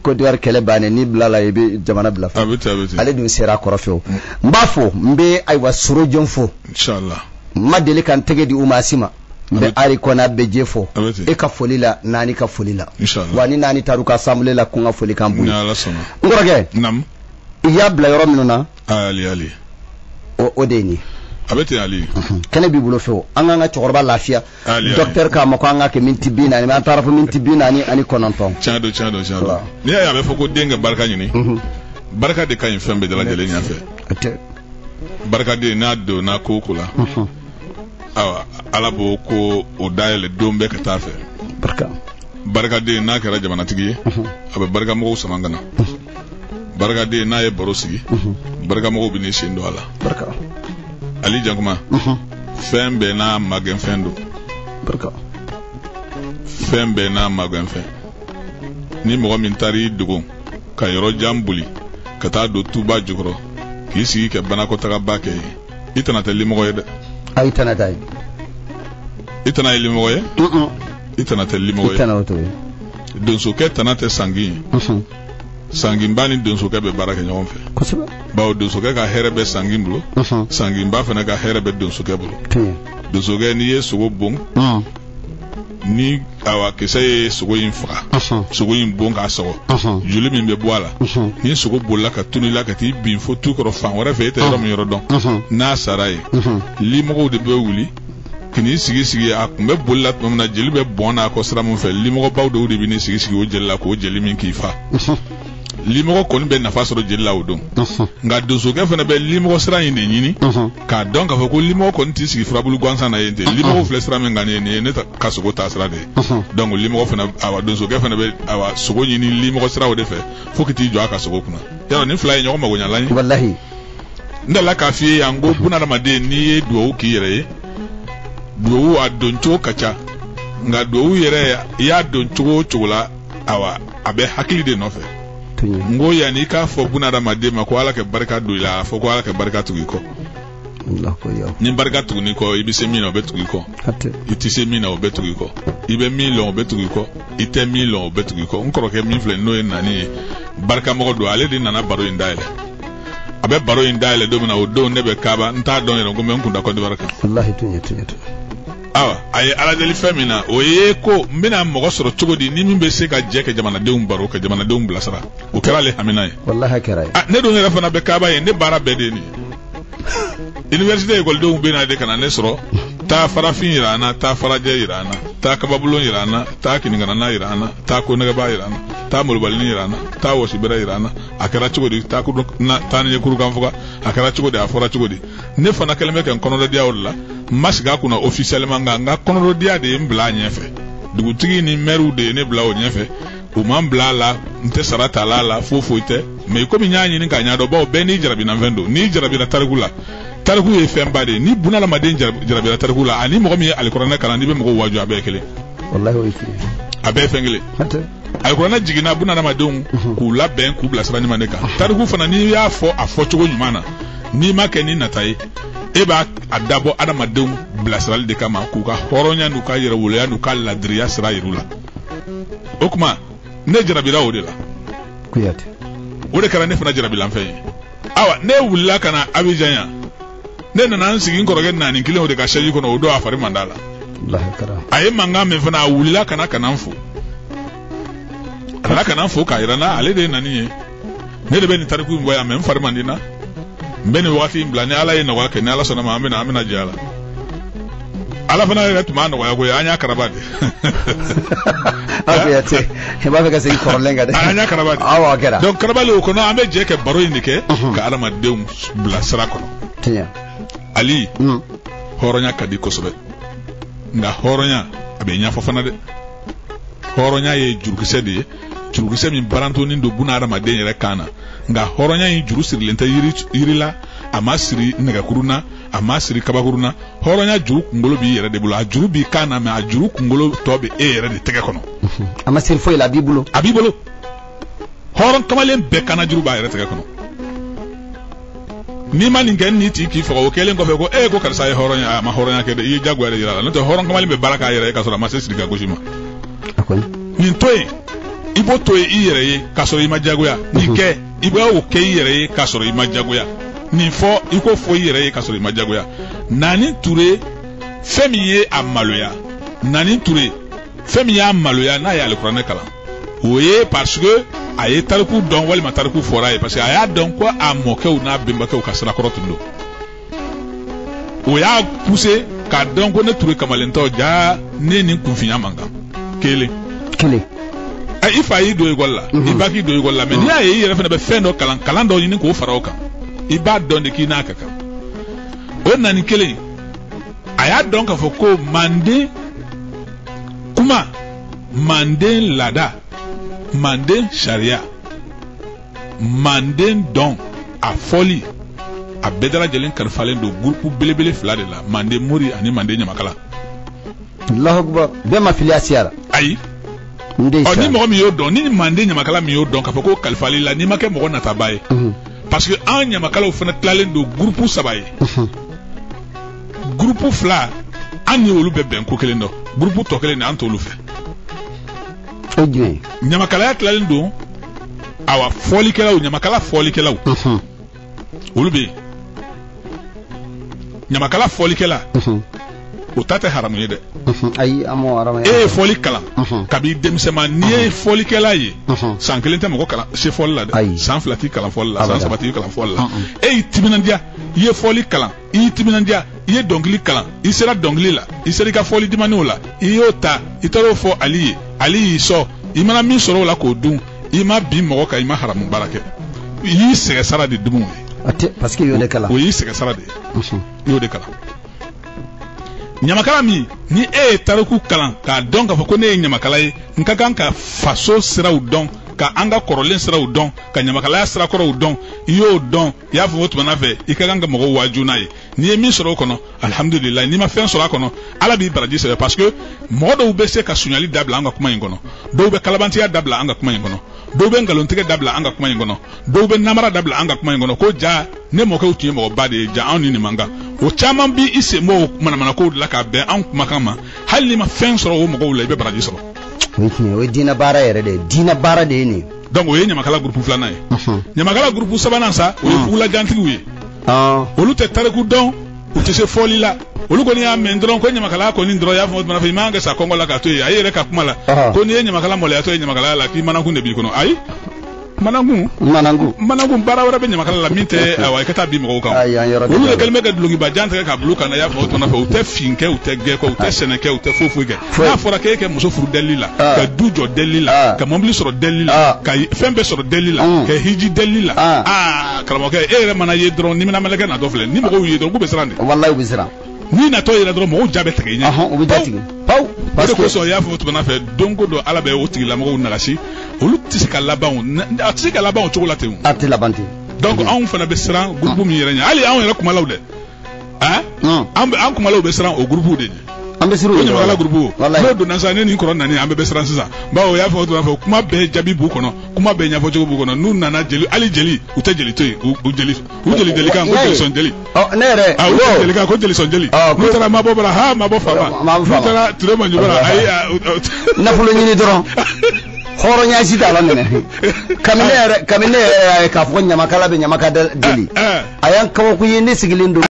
Côte d'Ivoire kɛlɛ bannen, n'i bilala i bɛ jamana bila fɛ. Ale dun sera a kɔrɔ fewu. N b'a fɔ, n bɛ ayiwa Sorojɔn fo. N ma deli ka n tɛgɛ di u maa si ma. N bɛ Ari Kɔnɛ bɛ fo. E ka foli la, Nani ka foli la. Wa ni Nani taar'u ka assemblée la, ko n ka foli kan b'u ye. N kɔrɔkɛ, i y'a bila yɔrɔ minnu na, o de ye nin ye. A bɛ ten Ali. Kɛnɛ b'i bolo fewu. An k'an ka cɛkɔrɔba lafiya. Docteur k'a ma ko an k'a kɛ miniti 40, mais an taara fo miniti 49. Tiɲɛ don, tiɲɛ don, tiɲɛ don. N'i y'a ye a bɛ fɔ ko den ka barika ɲini, barika de ka ɲi fɛn bɛɛ lajɛlen ɲɛfɛ. Barikaden n'a donna ko o ko la, ayiwa Ala b'o ko o dayɛlɛ don bɛɛ ka taa fɛ. Barikaden n'a kɛra jamanatigi ye, a bɛ barikamɔgɔw sama ka na. Barikaden n'a ye baro sigi, barikamɔgɔw bɛ n'i sen don a la. Ali Jankuma, fɛn bɛɛ n'a magɛnfɛn don. Fɛn bɛɛ n'a magɛnfɛn. Ni mɔgɔ min taara i dogo ka yɔrɔ jan boli ka taa don tuba jukɔrɔ k'i sigi ka banakɔtagaba kɛ yen, i tɛna tɛ limɔgɔ ye dɛ. I tɛna taa ye. I tɛna ye limɔgɔ ye? I tɛna tɛ limɔgɔ ye. I tɛna o to ye. Donsokɛ tana tɛ sangin ye. Sanginba ni donsokɛ bɛ baara kɛ ɲɔgɔn fɛ. Kosɛbɛ. Bawo donsokɛ ka hɛrɛ bɛ sangin bolo. Sanginba fana ka hɛrɛ bɛ donsokɛ bolo. Donsokɛ, n'i ye sogo bon, ni awa kisɛ ye sogo in faga, sogo in bon k'a sɔgɔ, joli min bɛ bɔ a la, ni sogo bolila ka tunu i la ka t'i bin fo tu kɔrɔ fan wɛrɛ fɛ, e tɛ yɔrɔ min yɔrɔ dɔn, n'a sara yen, limɔgɔw de bɛ wuli k'i sigi sigi. A kun bɛ boli la tuma min na, jeli bɛ bɔn n'a kɔ sira min fɛ, limɔgɔbaw dɔw de bɛ n'i sigi sigi o jeli la k'o jeli min k'i fa. Limɔgɔ kɔni bɛ nafa sɔrɔ jeli la o don. Nka donsokɛ fana bɛ limɔgɔ sira in de ɲini k'a dɔn k'a fɔ ko limɔgɔ kɔni t'i sigi furabulu gansan na yen ten. Limɔgɔw filɛ sira min kan nin ye ne ka sogo taa sira de ye. Donc limɔgɔ fana, awa donsokɛ fana bɛ awa sogo ɲini limɔgɔ siraw de fɛ fo ka t'i jɔ a ka sogo kunna. Yarɔ nin fila ye ɲɔgɔn magoɲalan ye. Walahi. N delila k'a f'i ye yan ko bunadamaden, n'i ye duwawu k'i yɛrɛ ye, duwawu a don cogo ka ca, nka duwawu yɛrɛ i y'a don cogo o cogo la, awa a bɛ hakili de nɔfɛ. N ko yanni i k'a fɔ bunadamaden ma ko Ala ka barika don i la, a fɔ ko Ala ka barika tugu i kɔ. Ni barika tuguni kɔ, i bɛ se min na o bɛ tugu i kɔ, i tɛ se min na o bɛ tugu i kɔ, i bɛ min lɔn o bɛ tugu i kɔ, i tɛ min lɔn o bɛ tugu i kɔ. N kɔrɔkɛ min filɛ n'o ye Nani ye, barikamɔgɔ don, ale de nana baro in dayɛlɛ. A bɛ baro in dayɛlɛ don min na, o don ne bɛ Kaaba, n t'a dɔn yɛrɛ ko n bɛ n kun da Côte d'Ivoire kan. Walahi tiɲɛ tiɲɛ. Awa, a ye Ala deli fɛn min na, o ye ko n bɛna mɔgɔ sɔrɔ cogo di ni min bɛ se ka jɛ ka jamanadenw baro, ka jamanadenw bilasira. O kɛra ale hamina ye. Walahi a kɛra ye. Ne dun yɛrɛ fana bɛ Kaaba ye, ne baara bɛɛ de ye nin ye. Université ekɔlidenw bɛ na de ka na ne sɔrɔ, taa farafin yira an na, taa farajɛ yira an na, taa kababulon yira an na, taa kinikanana yira an na, taa konɛgɛba yira an na, taa molobalini yira an na, taa wɔsibɛrɛ yira an na. A kɛra cogo di? Taa taa ni ye kurukan fuga, a kɛra cogo di? A fɔra cogo di? Ne fana kɛlen bɛ ka n kɔnɔdɔdiya o de la. N ma sigi a kunna officiellement, nka n ka kɔnɔdɔdiya de ye n bila a ɲɛfɛ. Dugutigi ni mɛriw de ye ne bila o ɲɛfɛ. U ma n bila a la, n tɛ sara ta la la, foyi foyi tɛ. Mais komi n y'a ɲini k'a ɲɛdɔn, bawo bɛɛ n'i jarabinafɛn don. N'i jarabira tariku la, tariku ye fɛnba de ye. Ni bunadamaden jarabira tariku la, ani mɔgɔ min ye alikuranɛ kalan, n'i bɛ mɔgɔw waaju, a bɛɛ ye kelen. Walahi o ye tiɲɛ. A bɛɛ ye fɛn kelen. Alikuranɛ jiginna bunadamadenw k'u labɛn, k'u bila sira ɲuman de kan. Tariku fana, n'i y'a fɔ a fɔcogo ɲuman na, n'i ma kɛ ni nata ye, e b'a a dabɔ adamadenw bilasirali de kama, k'u ka hɔrɔnya n'u ka yɛrɛwoloya n'u ka ladiriya sira yir'u la. O tuma ne jarabira o de la. Kuyate. O de kɛra ne fana jarabilanfɛn ye. Awa, ne wulila ka na Abidjan yan, ne nana n sigi n kɔrɔkɛ naani kelen o de ka chaise kɔnɔ. O don a fari man d'a la. A ye mankan min fana, a wulila ka na ka na n fo. A nana ka na n fo k'a yira n na ale de ye nani ye. Ne de bɛ nin tariku in bɔ yan, mais n fari man di n na. N bɛ nin wagati in bila, ni Ala ye nɔgɔya kɛ, ni Ala sɔnna ma, an bɛna jɛ a la. Ala fana yɛrɛ tun b'a nɔgɔya koyi, an y'a karaba de. Aw Kuyate, i b'a fɛ ka segin kɔrɔlen kan dɛ. An y'a karaba de. Awɔ, a kɛra. Donc karabali o kɔnɔ, an bɛ jɛ ka baro in de kɛ, ka adamadenw bila sira kɔnɔ. Tiɲɛ. Ali, hɔrɔnya ka di kosɛbɛ, nka hɔrɔnya a bɛ ɲɛfɔ fana dɛ. Hɔrɔnya ye jurukisɛ de ye, jurukisɛ min barantonin don buna adamaden yɛrɛ kan na. Nka hɔrɔnya in juru sirilen tɛ yiri la, a ma siri nɛgɛkurun na, a ma siri kabakurun na. Hɔrɔnya juru kunkolo b'i yɛrɛ de bolo, a juru b'i kan na, mais a juru kunkolo tɔ bɛ e yɛrɛ de tɛgɛ kɔnɔ. A ma siri foyi la, a b'i bolo. A b'i bolo. Hɔrɔn kamalen bɛɛ kanna juru b'a yɛrɛ tɛgɛ kɔnɔ. N'i ma nin kɛ, n'i t'i k'i faga, o kɛlen kɔfɛ ko e ko karisa ye hɔrɔn ye, a ma hɔrɔnya kɛ dɛ, i ye jagoya de yira a la. N'o tɛ, hɔrɔn kamalen bɛ baara k'a yɛrɛ ye k'a sɔrɔ a ma se siri ka gosi ma. Nin to yen, i b'o to yen i yɛrɛ ye k'a sɔrɔ i ma jagoya. Nin kɛ, i b'o kɛ i yɛrɛ ye k'a sɔrɔ i ma jagoya. Nin fɔ, i k'o fɔ i yɛrɛ ye k'a sɔrɔ i ma jagoya. Nani Ture, fɛn min ye a maloya, Nani Ture, fɛn min y'a maloya n'a ye alikuranɛ kalan, o ye parce que a ye tariku dɔn, walima tariku fɔra a ye, parce que a y'a dɔn ko a mɔkɛw n'a bɛnbakɛw ka sirakɔrɔ tun don. O y'a poussé k'a dɔn ko ne Ture kamalentɔ, ja ne ni kunfinya man kan. Kelen kelen. I fa y'i don ekɔli la, i ba k'i don ekɔli la, mais n'i y'a ye i yɛrɛ fana bɛ fɛn dɔ kalan, kalan dɔ ɲini k'o fara o kan, i b'a dɔn de k'i n'a ka kan. O nani kelen, a y'a dɔn k'a fɔ ko manden kuma, manden laada, manden sariya, manden dɔn, a fɔli, a bɛɛ dalajɛlen kalifalen don gurupu belebele fila de la, manden mori ani manden ɲamakala. Allahu akbar, bɛɛ ma fili a siya la. Ayi. Ɔ, ni mɔgɔ min y'o dɔn, ni manden ɲamakala min y'o dɔn k'a fɔ ko kalifali la, n'i ma kɛ mɔgɔ nataba ye, parce que an ɲamakalaw fana tilalen don gurupu saba ye. Gurupu fila, an ni olu bɛ bɛn ko kelen dɔn, gurupu tɔ kelen de, an t'olu fɛ. O jumɛn? Ɲamakalaya tilalen don, awa, fɔlikɛlaw, ɲamakala fɔlikɛlaw, olu bɛ yen. Ɲamakala fɔlikɛla, o ta tɛ haramu ye dɛ. Ayi, an m'o haramu ye. E ye fɔli kalan kabi denmisɛnma, n'i ye fɔlikɛla ye, san kelen tɛ mɔgɔ kalan se fɔli la dɛ, san fila t'i kalan fɔli la, san saba t'i kalan fɔli la. E y'i timinandiya, i ye fɔli kalan, i y'i timinandiya, i ye dɔnkili kalan, i sera dɔnkili la, i sera i ka fɔli dimaniw la, i y'o ta, i taara o fɔ Ali ye, Ali y'i sɔn, i mana min sɔrɔ o la k'o dun, i ma bin mɔgɔ kan, i ma haramu baara kɛ, i y'i sɛgɛn sara de dumu ye. Parce que i y'o de kalan. O y'i sɛgɛn sara de ye, i y'o de kalan. Ɲamakala min, ni e ye tariku kalan k'a dɔn k'a fɔ ko ne ye ɲamakala ye, n ka kan ka faso siraw dɔn, ka an ka kɔrɔlen siraw dɔn, ka ɲamakalaya sirakɔrɔw dɔn, i y'o dɔn, i y'a fɔ o tuma fɛ, i ka kan ka mɔgɔw waaju n'a ye. N'i ye min sɔrɔ o kɔnɔ, alihamudulilayi. N'i ma fɛn sɔrɔ a kɔnɔ, Ala b'i baraji sɛbɛn, parce que mɔgɔ dɔw bɛ se ka suɲali dabila an ka kuma in kɔnɔ, dɔw bɛ kalabantiya dabila an ka kuma in kɔnɔ, dɔw bɛ nkalontigɛ dabila an ka kuma in kɔnɔ, dɔw bɛ namara dabila an ka kuma in kɔnɔ, ko ja ne mɔkɛw tun ye mɔgɔba de ye, ja anw ni nin man kan. O caman bi i sen bɔ o manamanakow de la k'a bɛn anw kumakan ma. Hali n'i ma fɛn sɔrɔ o mɔgɔw la, i bɛ baraji sɔrɔ. O ye tiɲɛ, o ye diinɛ baara yɛrɛ de ye, diinɛ baara de ye nin ye. Donc o ye ɲamakala groupe filanan ye. Ɲamakala groupe sabanan sa, o ye fugulajantigiw ye. Olu tɛ tariku dɔn, u tɛ se fɔli la. Olu kɔni y'a mɛn dɔrɔn ko ɲamakalaya kɔni dɔrɔn, y'a fɔ o fɛ i man ka sa kɔngɔ la k'a to yen. A ye yɛrɛ ka kuma la ko n'i ye ɲamakala maloyatɔ ye ɲamakalaya la, k'i manakun de b'i kɔnɔ. Ayi, manakun baara wɛrɛ bɛ ɲamakala la min tɛ awa i ka taa bin mɔgɔw kan. Olu de kɛlen bɛ ka dulokiba jan tigɛ k'a bila u kan na, y'a fɔ o tuma fɛ u tɛ fin kɛ, u tɛ gɛ kɔ, u tɛ sɛnɛ kɛ, u tɛ foyi foyi kɛ. N'a fɔra k'e kɛ muso furu deli la, ka du jɔ deli la, ka mɔbili sɔrɔ deli la, ka fɛn bɛɛ sɔrɔ deli la, ka hiji deli la, aa karamɔgɔkɛ, e yɛrɛ mana ye dɔrɔn ni mina mɛlɛkɛ natɔ filɛ, ni mɔgɔw ye dɔrɔn k'u bɛ siran de. Walayi u bɛ siran. N'i natɔ yɛrɛ dɔrɔn mɔgɔw ja bɛ tigɛ i ɲɛ. U bɛ ja tigɛ. Pawu. O de kosɔn i y'a fɔ tuma fɛ don ko don Ala bɛ o tigilamɔgɔw nagasi, olu tɛ se ka laban, a tɛ se ka laban o cogo la ten. A tɛ laban ten. Donc anw fana bɛ siran groupe min yɛrɛ ɲɛ, hali anw yɛrɛ kumalaw dɛ, an kumalaw bɛ siran o groupe de ɲɛ. An bɛ siran o ɲɛ. Ɲamakala groupe n'o donna sisan, ne ni kɔrɔ nani an bɛɛ bɛ siran sisan, bawo o y'a fɔ tuma fɛ kuma bɛɛ jaabi b'u kɔnɔ, kuma bɛɛ ɲɛfɔcogo b'u kɔnɔ. N'u nana jeli, hali jeli u tɛ jeli to yen, u jeli jelikan ko jeli sɔn jeli. Ne yɛrɛ. U tɛ jelikan ko jeli sɔn jeli. N'u taara mabɔ bara, ha mabɔ faama. N'u taara Ture Manju bara, ayi. Nafolo ɲini dɔrɔn. Hɔrɔnya si t'a la minɛ. Kabini ne yɛrɛ y'a ye k'a fɔ ɲamakala bɛ ɲamakala deli. A y'an kabako ye, ne sigilen don.